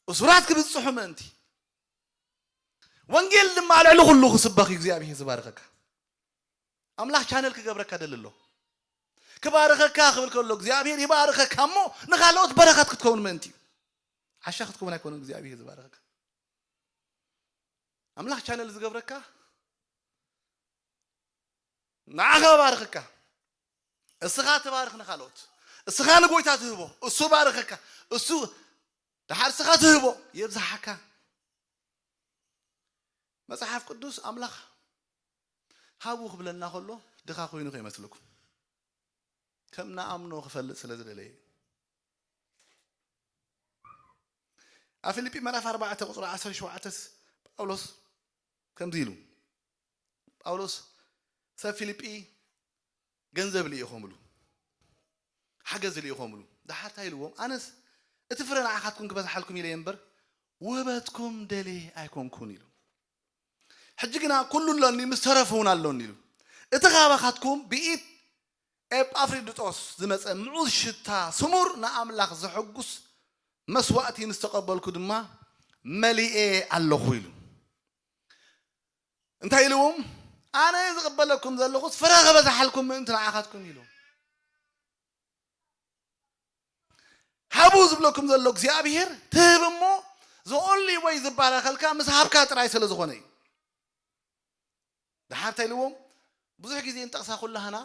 እሱራት ክብጽሑ ምእንቲ፣ ወንጌል ድማ ልዕሊ ኩሉ ክስበኽ እዩ እግዚኣብሔር ዝባርኸካ። ኣምላኽ ቻነል ክገብረካ ደሊ ኣሎ። ክባርኸካ ክብል ከሎ እግዚኣብሔር ይባርኸካ እሞ ንኻልኦት በረኸት ክትከውን ምእንቲ እዩ። ዓሻ ክትከውን ኣይኮነን እግዚኣብሔር ዝባርኸካ። ኣምላኽ ቻነል ዝገብረካ ንዓኻ ባርኸካ። እስኻ ትባርኽ ንኻልኦት። እስኻ ንጎይታ ትህቦ፣ እሱ ባርኸካ። እሱ ደሓር እስኻ ትህቦ የብዝሓካ። መጽሓፍ ቅዱስ ኣምላኽ ሃቡ ክብለና ከሎ ድኻ ኮይኑ ከይመስልኩም። ከም ንኣምኖ ክፈልጥ ስለ ዝደለየ። ኣብ ፊልጲ ምዕራፍ ኣርባዕተ ቁጽሪ ዓሰርተ ሸውዓተ ጳውሎስ ከምዚ ኢሉ፣ ጳውሎስ ሰብ ፊልጲ ገንዘብ ልኢኾምሉ፣ ሓገዝ ልኢኾምሉ። ደሓር እንታይ ኢልዎም? ኣነስ እቲ ፍረ ንዓኻትኩም ክበዝሓልኩም ኢለ እየ እምበር፣ ውህበትኩም ደልየ ኣይኮንኩን ኢሉ። ሕጂ ግና ኩሉ ኣሎኒ፣ ምስ ተረፈ እውን ኣሎኒ ኢሉ። እቲ ካባኻትኩም ብኢድ ኤጳፍሮዲጦስ ዝመጸ ምዑዝ ሽታ ስሙር ንኣምላኽ ዘሐጉስ መስዋእቲ ምስ ተቐበልኩ ድማ መሊኤ ኣለኹ ኢሉ። እንታይ ኢልዎም? ኣነ ዝቕበለኩም ዘለኹስ ፍረ ከበዝሓልኩም ምእንቲ ንዓኻትኩም ኢሉ። ሃቡ ዝብለኩም ዘሎ እግዚኣብሔር ትህብ እሞ፣ the only way ዝባረኸልካ ምስ ሃብካ ጥራይ ስለ ዝኾነ እዩ። ደሓር እንታይ ኢልዎም? ብዙሕ ግዜ እንጠቕሳ ኩላህና፣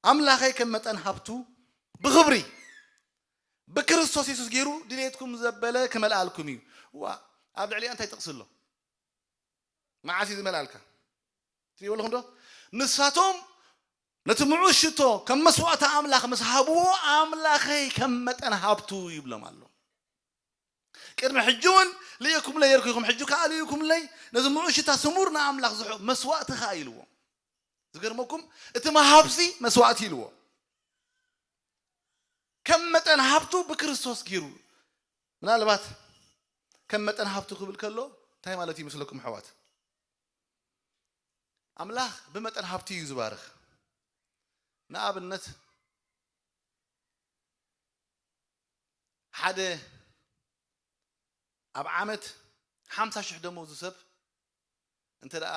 ኣምላኸይ ከም መጠን ሃብቱ ብኽብሪ ብክርስቶስ የሱስ ገይሩ ድሌትኩም ዘበለ ክመልኣልኩም እዩ። ዋ፣ ኣብ ልዕሊኣ እንታይ ጥቕሲ ኣሎ? መዓስ እዩ ዝመልኣልካ? ትሪእዎ ኣለኹም ዶ? ንሳቶም ነቲ ምዑዝ ሽቶ ከም መስዋእቲ ኣምላኽ ምስ ሃብዎ፣ ኣምላኸይ ከም መጠን ሃብቱ ይብሎም ኣሎ። ቅድሚ ሕጂ እውን ልኢኹምለይ ነርኩ ኢኹም፣ ሕጂ ከኣ ልኢኹምለይ፣ ነዚ ምዑዝ ሽታ ስሙር ንኣምላኽ ዝሑ መስዋእቲ ከኣ ኢልዎ። ዝገርመኩም፣ እቲ መሃብሲ መስዋእቲ ኢልዎ። ከም መጠን ሃብቱ ብክርስቶስ ገይሩ። ምናልባት ከም መጠን ሃብቱ ክብል ከሎ እንታይ ማለት እዩ ይመስለኩም ኣሕዋት? ኣምላኽ ብመጠን ሃብቱ እዩ ዝባርኽ። ንኣብነት ሓደ ኣብ ዓመት ሓምሳ ሽሕ ደሞዙ ሰብ እንተ ደኣ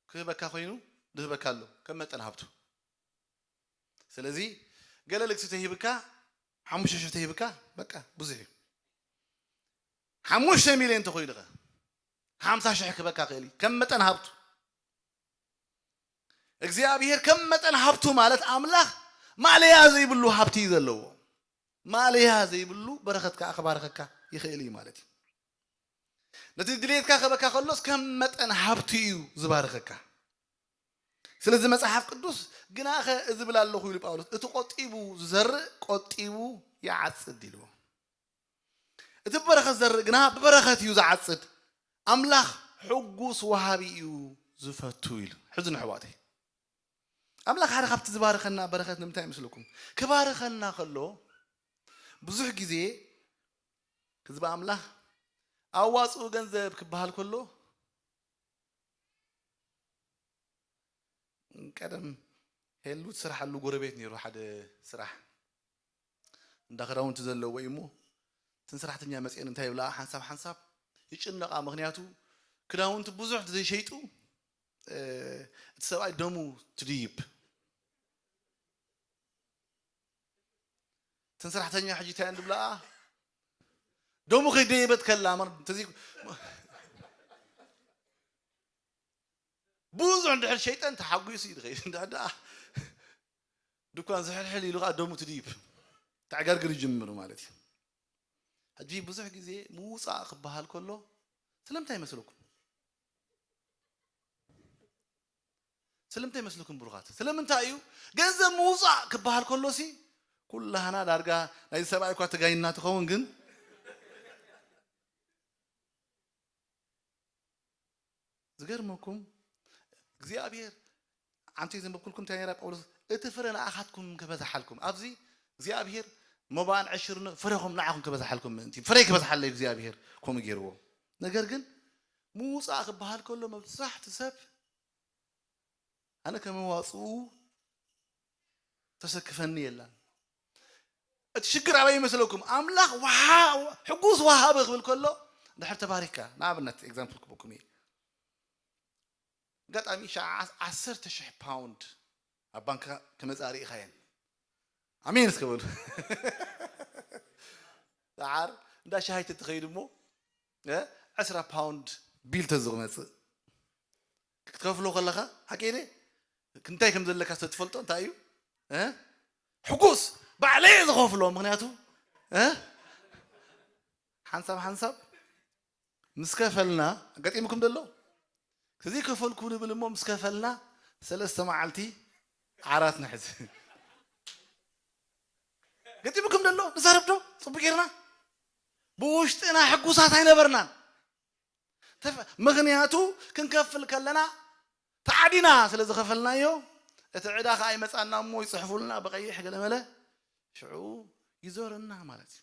ክህበካ ኮይኑ ድህበካ ኣሎ ከም መጠን ሃብቱ። ስለዚ ገለ ልግሲ ተሂብካ ሓሙሽተ ሽሕ ተሂብካ በቃ ብዙሕ እዩ። ሓሙሽተ ሚልዮን እንተኾይኑ ኸ ሓምሳ ሽሕ ክህበካ ክእል እዩ ከም መጠን ሃብቱ። እግዚኣብሔር ከም መጠን ሃብቱ ማለት ኣምላኽ ማለያ ዘይብሉ ሃብቲ እዩ ዘለዎ። ማለያ ዘይብሉ በረኸት ከኣ ክባርኸካ ይኽእል እዩ ማለት እዩ። ነቲ ድሌትካ ክህበካ ከሎስ ከም መጠን ሃብቲ እዩ ዝባርኸካ። ስለዚ መጽሓፍ ቅዱስ ግናኸ እዚ ብል ኣለኹ ኢሉ ጳውሎስ፣ እቲ ቆጢቡ ዝዘርእ ቆጢቡ ይዓጽድ ኢልዎ። እቲ ብበረኸት ዝዘርእ ግና ብበረኸት እዩ ዝዓጽድ። ኣምላኽ ሕጉስ ወሃቢ እዩ ዝፈቱ ኢሉ። ሕዚ ንሕዋተይ ኣምላኽ ሓደ ካብቲ ዝባርኸና በረኸት ንምንታይ ይመስለኩም? ክባርኸና ከሎ ብዙሕ ግዜ ህዝቢ ኣምላኽ ኣዋፅኡ ገንዘብ ክበሃል ከሎ ቀደም ሄሉ ትስርሓሉ ጎረቤት ነይሩ ሓደ ስራሕ እንዳ ክዳውንቲ ዘለዎ እዩ እሞ እተን ሰራሕተኛ መፅአን እንታይ ይብላ ሓንሳብ ሓንሳብ ይጭነቓ። ምክንያቱ ክዳውንቲ ብዙሕ ዘይሸይጡ እቲ ሰብኣይ ደሙ ትድይብ። እተን ሰራሕተኛ ሕጂ እንታይ እየን ዝብላ? ደሙ ከይደየበት ከላ ብዙሕ እንድሕር ሸይጠን ተሓጒሱ እዩ ዝኸይድ። እንድሕር ደኣ ድኳን ዝሕልሕል ኢሉ ከዓ ደሙ ትድይብ ተዕገርግር ይጅምር ማለት እዩ። ሕጂ ብዙሕ ግዜ ምውፃእ ክበሃል ከሎ ስለምንታይ ይመስለኩም? ስለምንታይ ይመስለኩም ብሩኻት? ስለምንታይ እዩ ገንዘብ ምውፃእ ክበሃል ከሎሲ ኩላህና ዳርጋ ናይዚ ሰብኣይ እኳ ተጋይና ትኸውን ግን ዝገርመኩም እግዚኣብሔር ኣንቲ ዘንበብኩልኩም እንታይ ነራ ጳውሎስ እቲ ፍረ ንኣኻትኩም ክበዝሓልኩም ኣብዚ እግዚኣብሔር መባን ዕሽርን ፍረኹም ንዓኹም ክበዝሓልኩም ምእንቲ ፍረ ክበዝሓለይ እግዚኣብሔር ከምኡ ገይርዎ። ነገር ግን ምውፃእ ክበሃል ከሎ መብዛሕቲ ሰብ ኣነ ከመዋፅኡ ተሰክፈኒ የላን። እቲ ሽግር ኣበይ ይመስለኩም? ኣምላኽ ሕጉስ ወሃቢ ክብል ከሎ ድሕር ተባሪካ ንኣብነት ኤግዛምፕል ክበኩም እየ። ኣጋጣሚ ሸዓ ዓሰርተ ሽሕ ፓውንድ ኣብ ባንካ ክመፃ ርኢኻየን። ኣሜን እስከ በሉ። ሰዓር እንዳ ሻሂ ተትኸይድ እሞ ዕስራ ፓውንድ ቢል ተዝመፅእ ክትከፍሎ ከለኻ ሓቂ ደ እንታይ ከም ዘለካ ዝተትፈልጦ እንታይ እዩ? ሕጉስ ባዕለየ ዝኸፍሎ ምክንያቱ ሓንሳብ ሓንሳብ ምስ ከፈልና ኣጋጢምኩም ደሎ ከዚ ከፈልኩ ንብል እሞ ምስ ከፈልና ሰለስተ መዓልቲ ዓራት ንሕዝ ገጢምኩም ደሎ ንዛረብ ዶ ፅቡቅ ጌርና ብውሽጥና ሕጉሳት ኣይነበርናን። ምክንያቱ ክንከፍል ከለና ተዓዲና ስለ ዝኸፈልናዮ እቲ ዕዳ ከዓ ይመፃና እሞ ይፅሕፉልና ብቀይሕ ገለመለ ሽዑ ይዞረና ማለት እዩ።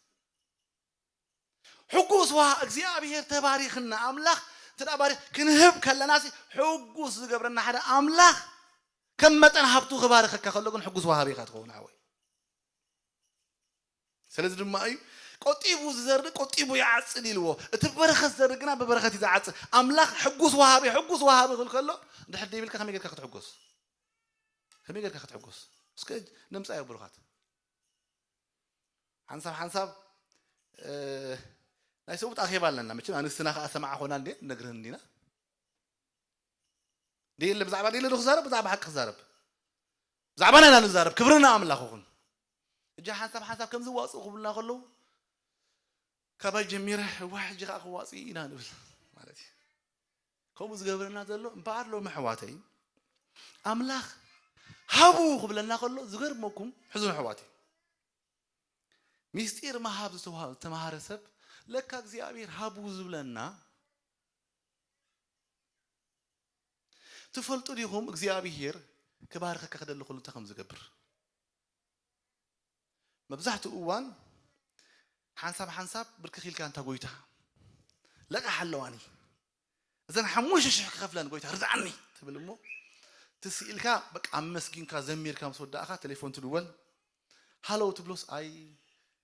ሕጉስ ውሃ እግዚኣብሔር ተባሪኽና ኣምላኽ እንተ ባሪኽ ክንህብ ከለና ሕጉስ ዝገብረና ሓደ ኣምላኽ ከም መጠን ሃብቱ ክባርኸካ ከሎ ግን ሕጉስ ወሃቢኻ ትኸውን ሓወይ። ስለዚ ድማ እዩ ቆጢቡ ዝዘርእ ቆጢቡ ይዓጽድ ኢልዎ። እቲ በረኸት ዝዘርእ ግና ብበረኸት እዩ ዝዓጽድ። ኣምላኽ ሕጉስ ወሃቢ፣ ሕጉስ ወሃቢ ክብል ከሎ፣ እንድሕር ደይብልካ ከመይ ጌርካ ክትሕጎስ? ከመይ ጌርካ ክትሕጎስ? እስከ ነምጻዮ ብሩኻት። ሓንሳብ ሓንሳብ፣ እ፣ ናይ ሰብኡት ኣኼባ ኣለና። መቸም ኣንስትና ከኣ ሰማዓ ኾና እንዴ፣ ነግርህን እንዲና። ደየለ ብዛዕባ ደየለ ዶ ክዛረብ? ብዛዕባ ሓቂ ክዛረብ። ብዛዕባና ኢና ንዛረብ። ክብርና ኣምላኽ ይኹን። እጃ ሓንሳብ ሓንሳብ ከምዚ ዋጽኡ ክብሉና ከለዉ፣ ካባይ ጀሚረ፣ እዋ፣ ሕጂ ከኣ ክዋጽእ ኢና ንብል ማለት እዩ። ከምኡ ዝገብረና ዘሎ እምበኣር ሎሚ ኣሕዋተይ፣ ኣምላኽ ሃቡ ክብለና ከሎ ዝገርመኩም፣ ሕዙን ኣሕዋተይ፣ ሚስጢር ምሃብ ዝተዋ-፣ ዝተማሃረ ሰብ ለካ እግዚኣብሔር ሃቡ ዝብለና ትፈልጡ ዲኹም? እግዚኣብሔር ክባርኸካ ክደሊ ከሎ እንታይ ከም ዝገብር። መብዛሕትኡ እዋን ሓንሳብ ሓንሳብ ብርክኽ ኢልካ፣ "እንታ ጎይታ፣ ለቓሕ ኣለዋኒ፣ እዘን ሓሙሽተ ሽሕ ክኸፍለን ጎይታ ርድኣኒ" ትብል እሞ፣ ትስ ኢልካ በቃ ኣመስጊንካ ዘሚርካ ምስ ወዳእኻ ቴሌፎን ትድወል። ሃሎ ትብሎስ፣ "ኣይ፣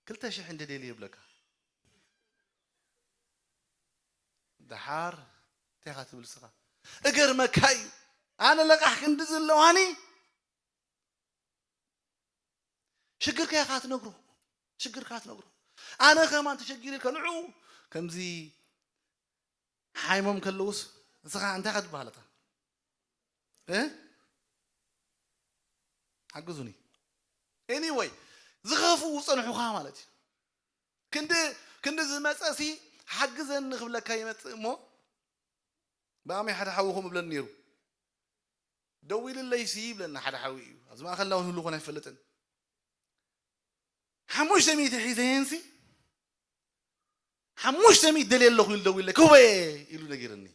ክልተ ሽሕ እንደ ደልየ" ይብለካ። ደሓር እንታይ ኢኻ ትብል ንስኻ? እገርመካ እዩ። ኣነ ለቓሕ ክንዲ ዘለዋኒ ሽግርካ ኢኻ ትነግሮ። ሽግርካ ትነግሮ። ኣነ ከማን ተሸጊረ ኢልካ ንዑ ከምዚ ሓይሞም ከለውስ ንስኻ እንታይ ኢኻ ትበሃል ኣታ? እ? ሓግዙኒ። ኤኒወይ፣ ዝኸፍኡ ዝጸንሑኻ ማለት እዩ። ክንዲ፣ ክንዲ ዝመጸሲ ሓግዘኒ ክብለካ ይመጽእ እሞ፣ ብኣመይ ሓደ ሓዊ ከምኡ ብለኒ ነይሩ። "ደዊልለይሲ" ይብለና ሓደ ሓዊ እዩ። ኣብዚ ማእከልና እውን ህሉ ኮነ ኣይፈልጥን። "ሓሙሽተ ሚእቲ ሒዘየንሲ፣ ሓሙሽተ ሚእቲ ደልየ ኣለኹ ኢሉ ደዊለይ፣ ክህቦ እየ" ኢሉ ነጊርኒ።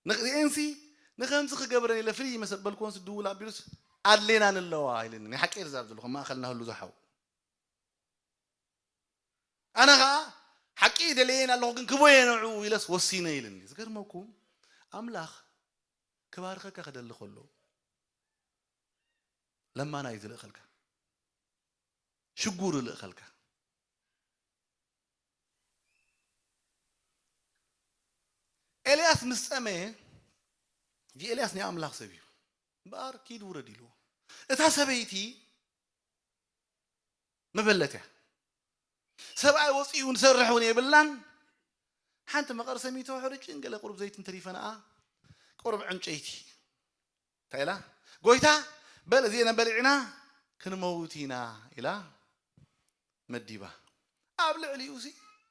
ንክልኤንሲ ንኸምዚ ክገብረን ኢለ ፍልይ መሰበልኩዎንስ ድውል ኣቢሉስ "ኣድሌና ንለዋ" ኢለኒ። ናይ ሓቂ እየ ዝዛረብ ዘለኹ፣ ማእከልና ህሉ ዝሓው። ኣነ ኸኣ ሓቂ ደልየን ኣለኹ፣ ግን ክቦ የንዑ ኢለስ ወሲነ ኢለኒ። ዝገርመኩም፣ ኣምላኽ ክባርኸካ ክደሊ ከሎ፣ ለማናይ ዝልእኸልካ፣ ሽጉር ይልእኸልካ። ኤልያስ ምስ ጸመየ፣ እዚ ኤልያስ ናይ ኣምላኽ ሰብ እዩ። እምበኣር ኪድ ውረድ ኢልዎ። እታ ሰበይቲ መበለት እያ። ሰብኣይ ወፂኡ ንሰርሕ እውን የብላን። ሓንቲ መቐር ሰሚቶ ሕርጭን ገለ ቁሩብ ዘይትን ተሪፈንኣ፣ ቁሩብ ዕንጨይቲ። እንታይ ኢላ? "ጎይታ፣ በል እዚኤን በሊዕና ክንመውት ኢና" ኢላ መዲባ። ኣብ ልዕሊኡ ሲ፣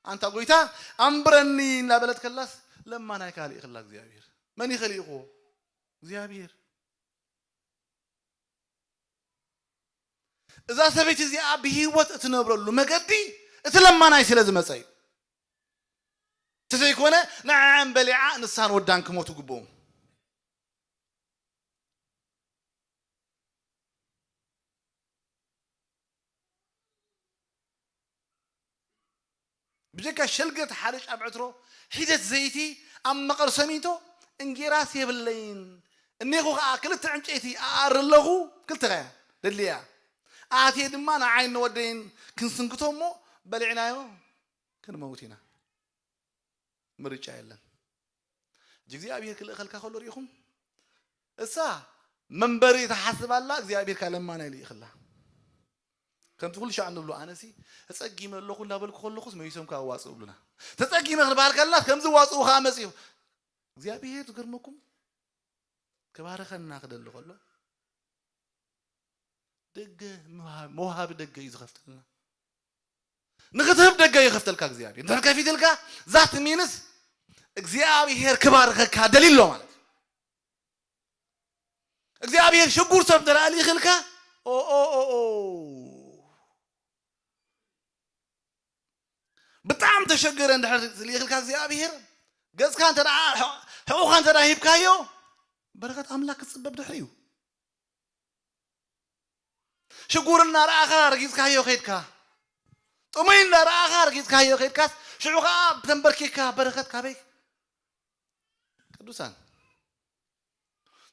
"ኣንታ ጎይታ፣ ኣንብረኒ" እናበለት ከላስ፣ ለማናይ ካልእ ይኽላ እግዚኣብሔር። መን ይኸልእኽዎ? እግዚኣብሔር። እዛ ሰበይቲ እዚኣ ብህይወት እትነብረሉ መገዲ እቲ ለማናይ ስለ ዝመጸ እዩ። እንተዘይኮነ ንዕዐን በሊዓ ንሳን ወዳን ክሞቱ ግብኦም። ብጀካ ሸልገት ሓርጭ ኣብ ዕትሮ፣ ሒደት ዘይቲ ኣብ መቐር ሰሚንቶ፣ እንጌራስ የብለይን፣ እኔኹ ኸዓ ክልተ ዕንጨይቲ ኣኣሪ ኣለኹ፣ ክልተ ኸያ ደድልያ። ኣትየ ድማ ንዓይን ንወደይን ክንስንክቶ እሞ በሊዕናዮ ክንመውት ኢና። ምርጫ የለን። እጂ እግዚኣብሔር ክልእኸልካ ከሎ ርኢኹም? እሳ መንበሪ ትሓስብ ኣላ፣ እግዚኣብሔር ከኣ ለማናይ ልኢኽላ። ከምቲ ኩሉ ሻዕ እንብሎ፣ ኣነሲ ተጸጊመ ኣለኹ እንዳበልኩ ከለኹስ መሊሶም ከኣ ዋጽኡ ይብሉና። ተጸጊመ ክንበሃል ከለና ከምዚ ዋጽኡ ከኣ መጺኡ። እግዚኣብሔር ዝገርመኩም ክባርኸና ክደሊ ከሎ ደገ ምሃ-፣ መውሃቢ ደገ እዩ ዝኸፍተልና። ንኽትህብ ደገ ይኸፍተልካ እግዚኣብሔር። እንድሕር ከፊትልካ፣ that means እግዚኣብሔር ክባርኸካ ደልዩ ኣሎ ማለት እዩ። እግዚኣብሔር ሽጉር ሰብ እንተ ደኣ ልኢኽልካ፣ ኦ፣ ኦ፣ ኦ፣ ኦ። ብጣዕሚ ተሸገረ እንድሕር ልኢኽልካ እግዚኣብሔር፣ ገጽካ እንተ ደኣ፣ ሕቑኻ እንተ ደኣ ሂብካዮ፣ በረኸት ኣምላኽ ክትጽበ ብድሕሪ እዩ። ሽጉር እናረኣኻ ረጊጽካዮ ኸይድካ፣ ጥሙይ እናረኣኻ ረጊጽካዮ ኸይድካስ፣ ሽዑ ኸኣ ብተንበርኪካ በረኸት ካበይ? ቅዱሳን፣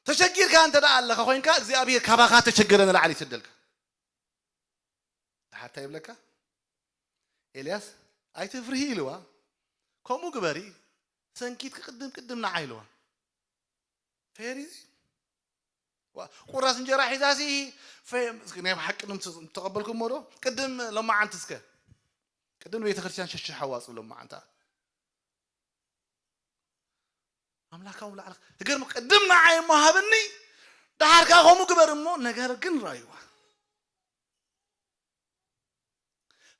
ተሸጊርካ እንተ ደኣ ኣለኻ ኮይንካ፣ እግዚኣብሔር ካባኻ ተሸገረ ንላዕሊ ይስደልካ። ደሓር እንታይ ይብለካ? ኤልያስ ኣይትፍርሂ ኢልዋ። ከምኡ ግበሪ፣ ሰንኪት ክቅድም ቅድም ንዓ ኢልዋ። ፌር እዩ። ዋ፣ ቁራስ እንጀራ ሒዛሲ ፈ-፣ እስኪ ናይ ብሓቂ ንም ተቐበልኩሞ ዶ? ቅድም ሎማዓንቲ እስከ፣ ቅድም ቤተክርስትያን ሸሽሕ ኣዋፅእ ሎማዓንታ። ኣምላካዊ ላዕሊ ትገርም፣ ቅድም ንዓይ እሞ ሃብኒ፣ ደሓር ከኣ ከምኡ ግበር እሞ፣ ነገር ግን ራእይዋ።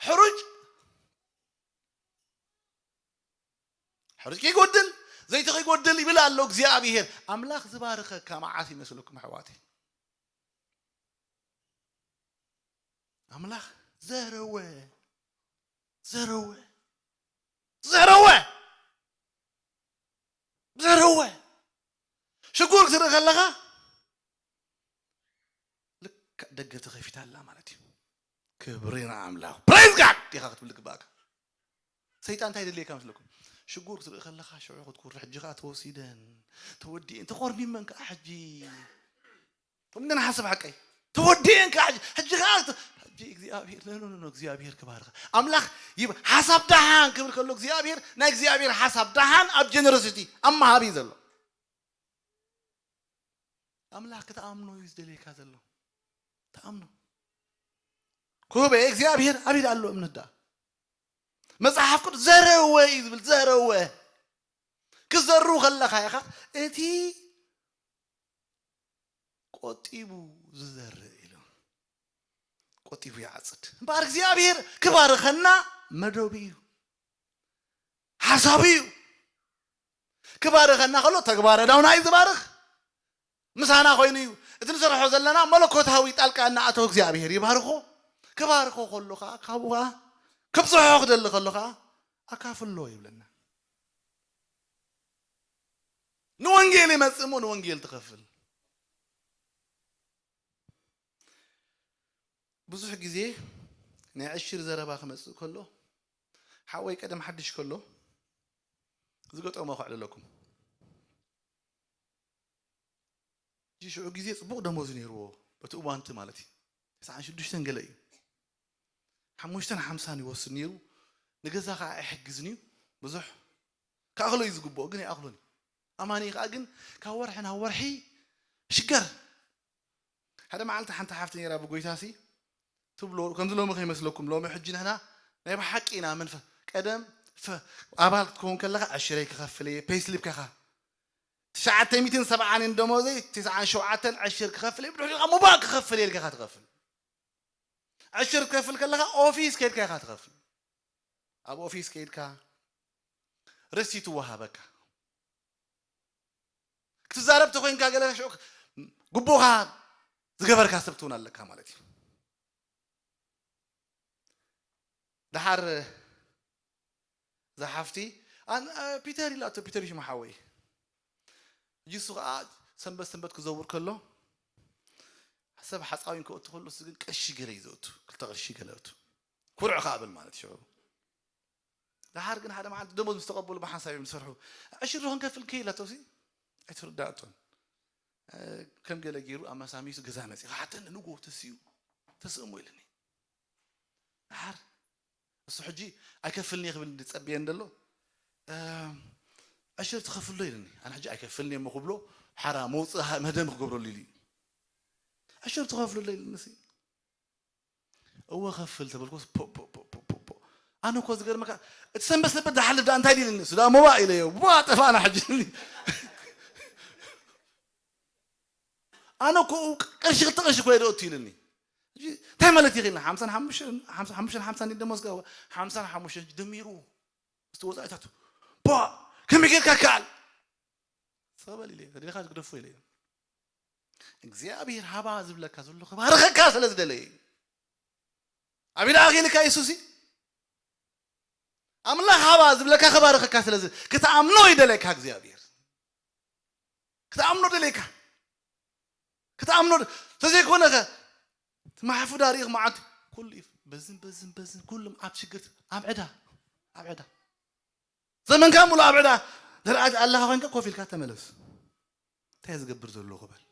ሕሩጭ፣ ሕሩጭ ከይጎድል፣ ዘይቲ ከይጎድል ይብል ኣሎ እግዚኣብሔር። ኣምላኽ ዝባርከካ መዓስ ይመስለኩም ኣሕዋተይ? ኣምላኽ ዘረወ፣ ዘረወ፣ ዘረወ፣ ዘረወ። ሽጉር ክትርኢ ከለኻ ልክዕ ደገ ተኸፊታ ኣላ ማለት እዩ። ክብሪ ንኣምላኽ። ፕሬዝ ጋድ ኢኻ ክትብል ግባእካ። ሰይጣን እንታይ ይደልየካ መስለኩም? ሽጉር ክትርኢ ከለኻ ሽዑ ክትኩሪ፣ ሕጂ ኸኣ ተወሲደን፣ ተወዲኤን፣ ተኾርሚመን ከኣ ሕጂ። ከምኡ ንሓስብ ሓቀይ። ተወዲኤን ከኣ ሕጂ፣ ሕጂ ከኣ ተ-፣ ሕጂ እግዚኣብሔር፣ ኖ፣ ኖ፣ ኖ፣ ኖ፣ እግዚኣብሔር ክባርኸ። ኣምላኽ ይብ-፣ ሓሳብ ደሓን ክብል ከሎ እግዚኣብሔር፣ ናይ እግዚኣብሔር ሓሳብ ደሓን ኣብ ጀነሮሲቲ፣ ኣብ መሃብ እዩ ዘሎ። ኣምላኽ ክትኣምኖ እዩ ዝደልየካ ዘሎ። ተኣምኖ። ክሁበ እግዚኣብሔር ኣብ ኢድ ኣሎ እምነት ደኣ። መጽሓፍ ቅዱስ ዘረወ እዩ ዝብል፣ ዘረወ። ክዘሩ ከለኻ ኢኻ እቲ ቆጢቡ ዝዘርእ ኢሉ። ቆጢቡ ይዓጽድ። እምበኣር እግዚኣብሔር ክባርኸና መደቡ እዩ። ሓሳቡ እዩ። ክባርኸና ከሎ ተግባረ ዳውና እዩ ዝባርኽ። ምሳና ኮይኑ እዩ። እቲ ንሰርሖ ዘለና መለኮታዊ ጣልቃ እናኣተወ እግዚኣብሔር ይባርኾ። ክባርኾ ከሎ ኸዓ ካብኡ ኸዓ ከብፅሖ ክደሊ ከሎ ኸዓ ኣካፍሎ ይብለና። ንወንጌል ይመጽእ እሞ ንወንጌል ትኸፍል። ብዙሕ ግዜ ናይ ዕሽር ዘረባ ክመጽእ ከሎ፣ ሓወይ ቀደም ሓድሽ ከሎ ዝገጠሞ ከዕልለኩም። እዚ ሽዑ ግዜ ጽቡቕ ደሞዝ ነይርዎ፣ በቲ እዋንቲ ማለት እዩ። ተስዓን ሽዱሽተን ገለ እዩ። ሓሙሽተን ሓምሳን ይወስድ ነይሩ። ንገዛ ከኣ ኣይሕግዝን እዩ። ብዙሕ ክኣኽሎ እዩ ዝግብኦ፣ ግን ኣይኣኽሎን እዩ። ኣማኒ ከኣ ግን ካብ ወርሒ ናብ ወርሒ ሽገር። ሓደ መዓልቲ ሓንቲ ሓፍቲ ነይራ ብጎይታሲ ትብሎ፣ ከምዚ ሎሚ ከይመስለኩም፣ ሎሚ ሕጂ ንሕና ናይ ብሓቂ ኢና መንፈ-፣ ቀደም ፈ-፣ ኣባል ክትከውን ከለኻ ዕሽረይ ክኸፍል እየ፣ ፔይስሊፕ ከኻ ትሽዓተ ሚእትን ሰብዓን ደሞዘይ፣ ትስዓን ሸውዓተን ዕሽር ክኸፍል እየ፣ ብድሕሪኡ ከኣ ሙባእ ክኸፍል እየ ኢልካ ኢኻ ትኸፍል። ዕሽር ክትከፍል ከለኻ ኦፊስ ከይድካ ኢኻ ትኸፍል። ኣብ ኦፊስ ከይድካ ረሲት ይወሃበካ። ክትዛረብ ተኾይንካ ገለ ሽዑ ግቡእኻ ዝገበርካ ሰብ ትውን ኣለካ ማለት እዩ። ደሓር እዛ ሓፍቲ፣ ኣን-፣ አ፣ ፒተር ኢላቶ፣ ፒተር እዩ ሽሙ ሓወይ። ሕጂ እሱ ኸዓ ሰንበት ሰንበት ክዘውር ከሎ፣ ሰብ ሓፃዊን ክእቱ ከሎ፣ እሱ ግን ቅርሺ ገለ እዩ ዘእቱ፣ ክልተ ቅርሺ ገለ እቱ። ኩርዕ ከኣ ብል ማለት ሽዑ። ደሓር ግን ሓደ መዓልቲ ደሞዝ ምስ ተቐበሉ ብሓንሳብ እዮም ዝሰርሑ። ዕሽር ዶ ክንከፍል ከ ኢላቶ ሲ ኣይተረዳእቶን። እ፣ ከም ገለ ገይሩ ኣመሳሚሱ ገዛ መፂኡ። ሓተኒ ንግሆ ተስኡ፣ ተስእሞ ኢልኒ። ደሓር እሱ ሕጂ ኣይከፍልን እየ ክብል ዝጸብየ እንደሎ፣ እ፣ ዕሽር ትኸፍል ዶ ኢልኒ። ኣነ ሕጂ ኣይከፍልን እየ እሞ ክብሎ ሓራ መውጽኢ ሃ-፣ መደም ክገብረሉ ኢሉ እዩ። ዕሽር ትኸፍል ዶ ኢልኒ ሲ። እወ ከፍል ተበልኩስ፣ ፖ፣ ፖ፣ ፖ፣ ፖ፣ ፖ፣ ፖ። ኣነ እኮ ዝገርመካ፣ እቲ ሰንበት ሰንበት ዝሓልፍ ደኣ እንታይ ኢልኒ? እሱ ደኣ ሞባእ ኢለዮ። ዋ፣ ጠፋእና ሕጂ። ኣነ እኮ ቅርሺ ክልተ ቅርሺ እኮ እየ ደእቱ ኢልኒ። ሕጂ እንታይ ማለት እዩ ኢልና? ሓምሳን ሓሙሽተን፣ ሓምሳ፣ ሓሙሽተን ሓምሳን እዩ ደሞዝካ፣ ሓምሳን ሓሙሽተን ደሚሩ ምስቲ ወጻኢታቱ። ፖ፣ ከመይ ጌርካ ይከኣል? ሰበል ኢለዮ፣ ተደሊኻ ግደፎ ኢለዮ። እግዚኣብሔር ሃባ ዝብለካ ዘሎ ክባርኸካ ስለ ዝደለየ እዩ። ኣብ ኢድ ኣኺልካ የሱስ እዩ። ኣምላኽ ሃባ ዝብለካ ክባርኸካ ስለ ዝ-፣ ክትኣምኖ ይደለካ እግዚኣብሔር። ክትኣምኖ ደለካ። ክትኣምኖ ደ-፣ ተዘይኮነ ኸ፣ እቲ ማሕፉዳ ርኢኽ መዓት ኩሉ እዩ። በዝን፣ በዝን፣ በዝን፣ ኩሉም ኣብ ሽግር፣ ኣብ ዕዳ፣ ኣብ ዕዳ። ዘመንካ ሙሉ ኣብ ዕዳ ዝረኣት ኣለኻ ኮይንካ ኮፍ ኢልካ ተመለስ። እንታይ ዝገብር ዘለኹ በል።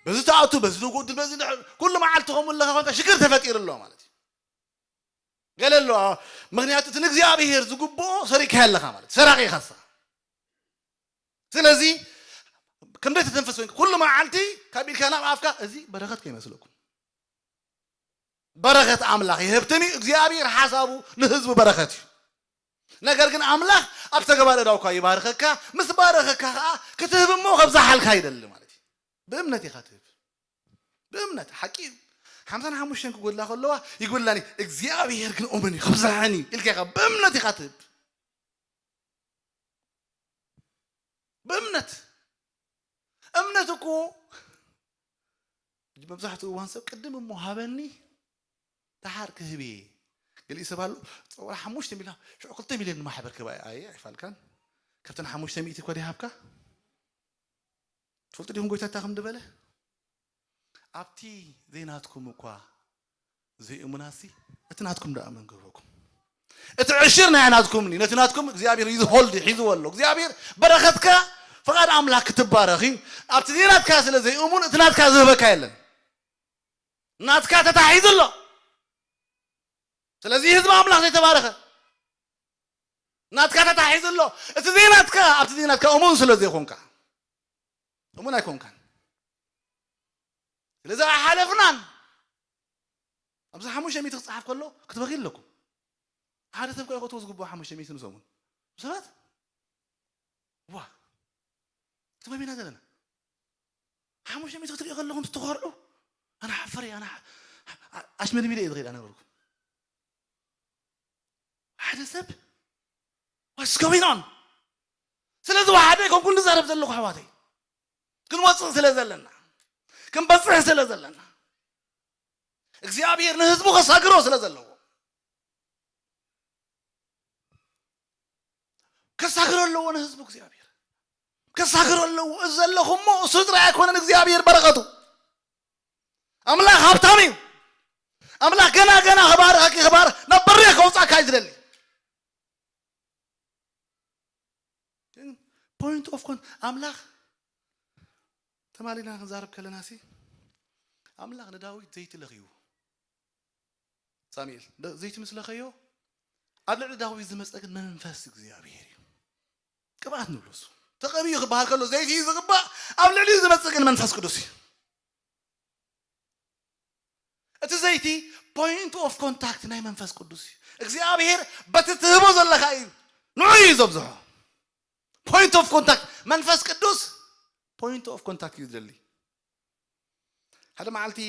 በዚ ተኣቱ፣ በዚ ተጎድል፣ በዚ ድሕር፣ ኩሉ መዓልቲ ከምኡ ኣለኻ ኮይንካ ሽግር ተፈጢሩ ኣሎ ማለት እዩ። ገለ ኣሎ። ምኽንያቱ እቲ ንእግዚኣብሔር ዝግብኦ ሰሪቕካ ኣለኻ ማለት፣ ሰራቒ ኢኻ ንስኻ። ስለዚ ከም ዘይተተንፈስ ኮይንካ ኩሉ መዓልቲ ካብ ኢድካ ናብ ኣፍካ፣ እዚ በረኸት ከይመስለኩም። በረኸት ኣምላኽ ይህብትም እዩ። እግዚኣብሔር ሓሳቡ ንህዝቡ በረኸት እዩ። ነገር ግን ኣምላኽ ኣብ ተግባር እዳውካ ይባርኸካ። ምስ ባረኸካ ኸዓ ክትህብ እሞ ከብዝሓልካ ይደሊ ማለት እዩ። ብእምነት ኢኻ ትህብ። ብእምነት ሓቂ እዩ። ሓምሳን ሓሙሽተን ክጎድላ ከለዋ ይጎድላኒ፣ እግዚኣብሔር ግን እሙን እዩ ከብዝሓኒ ኢልካ ኢኻ ብእምነት ኢኻ ትህብ። ብእምነት። እምነት እኮ መብዛሕትኡ እዋን ሰብ ቅድም እሞ ሃበኒ ደሓር ክህብ እየ። ገሊኡ ሰብ ኣሎ፣ ጸወራ ሓሙሽተ ሚልዮን፣ ሽዑ ክልተ ሚልዮን ንማሕበር ክህባ እየ። ኣየ ኣይፋልካን። ካብተን ሓሙሽተ ሚእቲ እኮ ድሃብካ። ትፈልጡ ዲኹም ጎይታ እንታይ ከም ዝበለ? ኣብቲ ዘይናትኩም እኳ ዘይእሙናሲ እቲ ናትኩም ደኣ መን ገበኩም? እቲ ዕሽር ናይ ናትኩም እዩ። ነቲ ናትኩም እግዚኣብሔር ይዝሆልድ ሒዝዎ ኣሎ። እግዚኣብሔር በረኸትካ ፍቓድ ኣምላኽ ክትባረኽ እዩ። ኣብቲ ዘይናትካ ስለ ዘይእሙን እቲ ናትካ ዝህበካ የለን። ናትካ ተታሒዙ ኣሎ። ስለዚ ህዝቢ ኣምላኽ ዘይተባረኸ ናትካ ተታሒዙ ኣሎ። እቲ ዘይናትካ ኣብቲ ዘይናትካ እሙን ስለ ዘይኮንካ እሙን ኣይኮንካን። ስለዚ ኣይሓለፍናን። ኣብዚ ሓሙሽተ ሚእቲ ክፅሓፍ ከሎ ክትበኺ ኣለኩም። ሓደ ሰብ ከይቆትዎ ዝግብኦ ሓሙሽተ ሚእቲ ንሰሙን ሰባት ዋ ትመሚና ዘለና ሓሙሽተ ሚእቲ ክትሪኦ ከለኹም ትተኾርዑ ኣነ ሓፈር ኣነ ኣሽመድሚደ እየ ዝኸይድ ኣነበርኩም ሓደ ሰብ what's going on ስለዚ ወሓደ ኮንኩ ንዛረብ ዘለኹ ኣሕዋተይ ክንወፅእ ስለ ዘለና ክንበፅሕ ስለ ዘለና እግዚኣብሔር ንህዝቡ ከሳግሮ ስለ ዘለዎ ከሳግሮ ኣለዎ ንህዝቡ እግዚኣብሔር ከሳግሮ ኣለዎ እዚ ዘለኹሞ እሱ ጥራይ ኣይኮነን እግዚኣብሔር በረኸቱ ኣምላኽ ሃብታም እዩ ኣምላኽ ገና ገና ክባርኸኪ ክባር ናብ በሪኽ ከውፃካ እዩ ዝደሊ ግን point of con ኣምላኽ ተማሊና ክንዛረብ ከለና ሲ ኣምላኽ ንዳዊት ዘይቲ ለኺቡ ሳሙኤል ዘይቲ ምስ ለኸዮ ኣብ ልዕሊ ዳዊት ዝመፀ ግን መንፈስ እግዚኣብሔር እዩ ቅብኣት ንብሎ እሱ ተቐብዩ ክበሃል ከሎ ዘይቲ እዩ ዝቕባእ ኣብ ልዕሊኡ ዝመፅእ ግን መንፈስ ቅዱስ እዩ እቲ ዘይቲ point of contact ናይ መንፈስ ቅዱስ እዩ እግዚኣብሔር በቲ ትህቦ ዘለካ እዩ ንዑ እዩ ዘብዝሖ point of contact መንፈስ ቅዱስ point of contact እዩ ዝደሊ ሓደ መዓልቲ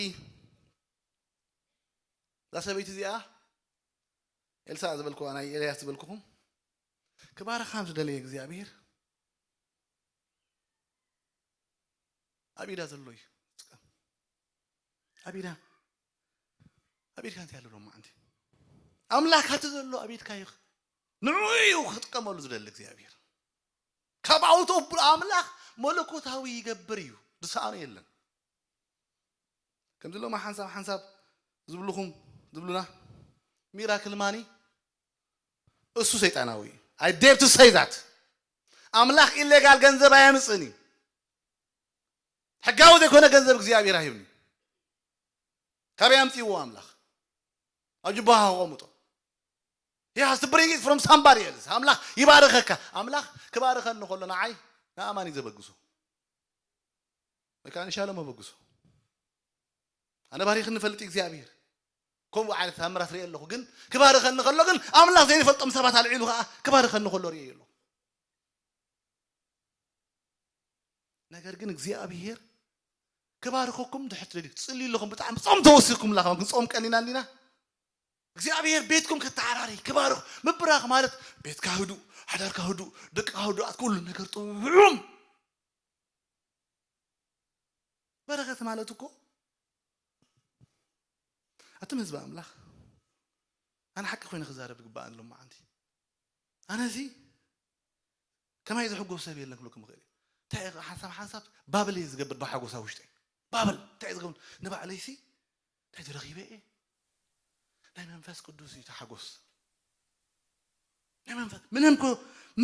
እዛ ሰበይቲ እዚኣ ኤልሳ ዝበልኩዋ ናይ ኤልያስ ዝበልኩኹም ክባርኻ ዝደለየ እግዚኣብሔር ኣብ ኢዳ ዘሎ እዩ ዝጥቀም ኣብ ኢዳ ኣብ ኢድካ እንታይ ኣሎ ሎማዓንቲ ኣምላክ ኣቲ ዘሎ ኣብ ኢድካ እዩ ንዑ እዩ ክጥቀመሉ ዝደሊ እግዚኣብሔር ካብ ኣውቶ ኣምላኽ መለኮታዊ ይገብር እዩ ዝሰኣኖ የለን ከምዚ ሎማ ሓንሳብ ሓንሳብ ዝብልኹም ዝብሉና ሚራክል ማኒ እሱ ሰይጣናዊ እዩ I dare to say that ኣምላኽ ኢሌጋል ገንዘብ ኣየምፅእን እዩ ሕጋዊ ዘይኮነ ገንዘብ እግዚኣብሔር ኣይህብን እዩ ካበይ ኣምፅእዎ ኣምላኽ ኣብ ጅባኻ ከቐምጦ He has to bring it from somebody else ኣምላኽ ይባርኸካ ኣምላኽ ክባርኸኒ ከሎ ንዓይ ንኣማን እዩ ዘበግሶ ወይ ከዓ ንሻሎም ኣበግሶ ኣነ ባሪኽኒ ፈልጥ እግዚኣብሔር ከምኡ ዓይነት ታምራት ርእ ኣለኹ ግን ክባርኸኒ ከሎ ግን ኣምላኽ ዘይፈልጦም ሰባት ኣልዒሉ ከዓ ክባርኸኒ ከሎ ርእ ኣለኹ ነገር ግን እግዚኣብሔር ክባርኸኩም ድሕር ትደልዩ ትፅልዩ ኣለኹም ብጣዕሚ ፆም ተወሲኽኩም ላ ግን ፆም ቀኒና እንዲና እግዚኣብሔር ቤትኩም ከተዓራሪ ክባርኽ ምብራኽ ማለት ቤትካ ህዱእ ሓዳርካ ህዱእ ደቅካ ህዱኣት ኩሉ ነገር ጥዑም በረኸት ማለት እኮ ኣቱም ህዝቢ ኣምላኽ ኣነ ሓቂ ኮይነ ክዛረብ ይግባኣኒ ሎማዓንቲ ኣነ እዚ ከማይ ዝሕጎስ ሰብ የለን ክብለኩም ይኽእል እዩ እንታይ ሓንሳብ ሓንሳብ ባብል እየ ዝገብር ብሓጎሳ ውሽጠይ ባብል እንታይ ዝገብር ንባዕለይሲ እንታይ ተረኺበ እየ ናይ መንፈስ ቅዱስ እዩ ተሓጎስ ምንም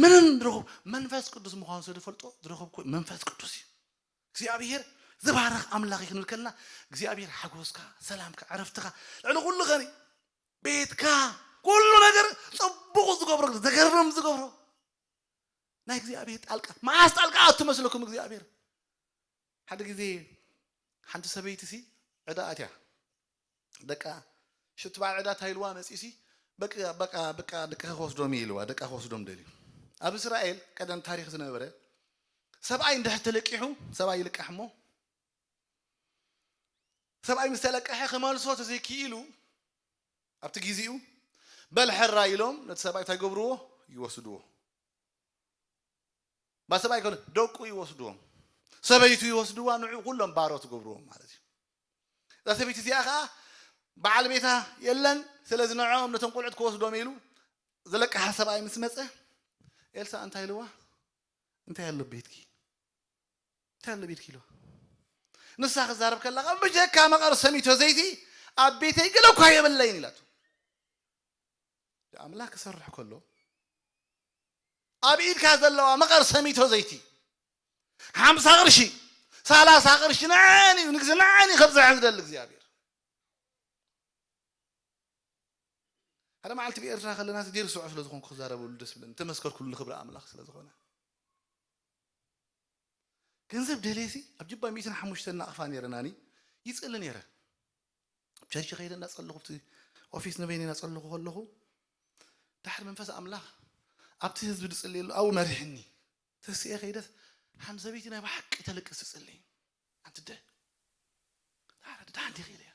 ምንም ድረኹ መንፈስ ቅዱስ ምዃኑ ስለ ዝፈልጦ ዝረኸብኩ መንፈስ ቅዱስ እዩ እግዚኣብሔር ዝባረኽ ኣምላኽ እዩ ክንብል ከለና እግዚኣብሔር ሓጎስካ ሰላምካ ዕረፍትኻ ልዕሊ ኩሉ ኸኒ ቤትካ ኩሉ ነገር ጽቡቕ ዝገብሮ፣ ዘገርም ዝገብሮ ናይ እግዚኣብሔር ጣልቃ። መዓስ ጣልቃ ኣቱ መስለኩም እግዚኣብሔር? ሓደ ግዜ ሓንቲ ሰበይቲ ሲ ዕዳ ኣትያ፣ ደቃ ሽትባ ዕዳ ታይልዋ መጺሲ፣ በቃ በቃ በቃ ደቃ ክወስዶም ኢልዋ፣ ደቃ ክወስዶም ደልዩ። ኣብ እስራኤል ቀደም ታሪኽ ዝነበረ፣ ሰብኣይ እንድሕር ተለቂሑ፣ ሰብኣይ ይልቃሕ እሞ፣ ሰብኣይ ምስ ተለቀሐ ክመልሶ ተዘይክኢሉ፣ ኣብቲ ግዜኡ በል ሕራ ኢሎም ነቲ ሰብኣይ እንታይ ገብርዎ? ይወስድዎ። ባ ሰብኣይ ከሎ ደቁ ይወስድዎም፣ ሰበይቱ ይወስድዋ፣ ንዑ ኩሎም ባሮ ትገብርዎም ማለት እዩ። እዛ ሰበይቲ እዚኣ ከዓ በዓል ቤታ የለን፣ ስለዚ ንዕኦም ነቶም ቆልዑት ክወስዶም ኢሉ ዝለቀሓ ሰብኣይ ምስ መፀ፣ ኤልሳ እንታይ ኢልዋ? እንታይ ኣሎ ቤትኪ? እንታይ ኣሎ ቤትኪ ኢልዋ? ንሳ ክዛረብ ከላ፣ ብጀካ መቐር ሰሚቶ ዘይቲ ኣብ ቤተይ ገለ እኳ የብለይን ኢላቶ። ኣምላኽ ክሰርሕ ከሎ ኣብ ኢድካ ዘለዋ መቐር ሰሚቶ ዘይቲ ሓምሳ ቅርሺ፣ ሰላሳ ቅርሺ ንዓኒ እዩ፣ ንግዚ ንዓኒ ከብዝሐ ዝደሊ እግዚኣብሔር። ሓደ መዓልቲ ብኤርትራ ከለና፣ እዚ ደይርስዖ ስለ ዝኾንኩ ክዛረበሉ ደስ ብለኒ፣ ተመስከርኩሉ ንክብሪ ኣምላኽ ስለ ዝኾነ። ገንዘብ ደልየሲ ኣብ ጅባ ሚእትን ሓሙሽተን ናቕፋ ነይረናኒ፣ ይጽሊ ነይረ። ኣብ ቸርች ከይደ እናጸለኹ፣ ኣብቲ ኦፊስ ንበይነይ እናጸለኹ ከለኹ፣ ድሓር መንፈስ ኣምላኽ ኣብቲ ህዝቢ ዝጽልየሉ ኣብኡ መሪሕኒ። ተሲኤ ከይደስ፣ ሓንቲ ሰበይቲ ናይ ብሓቂ ተለቅስ ትጽሊ። ሓንቲ ደ-፣ ድሓር ድሓንቲ ኽኢለ እያ።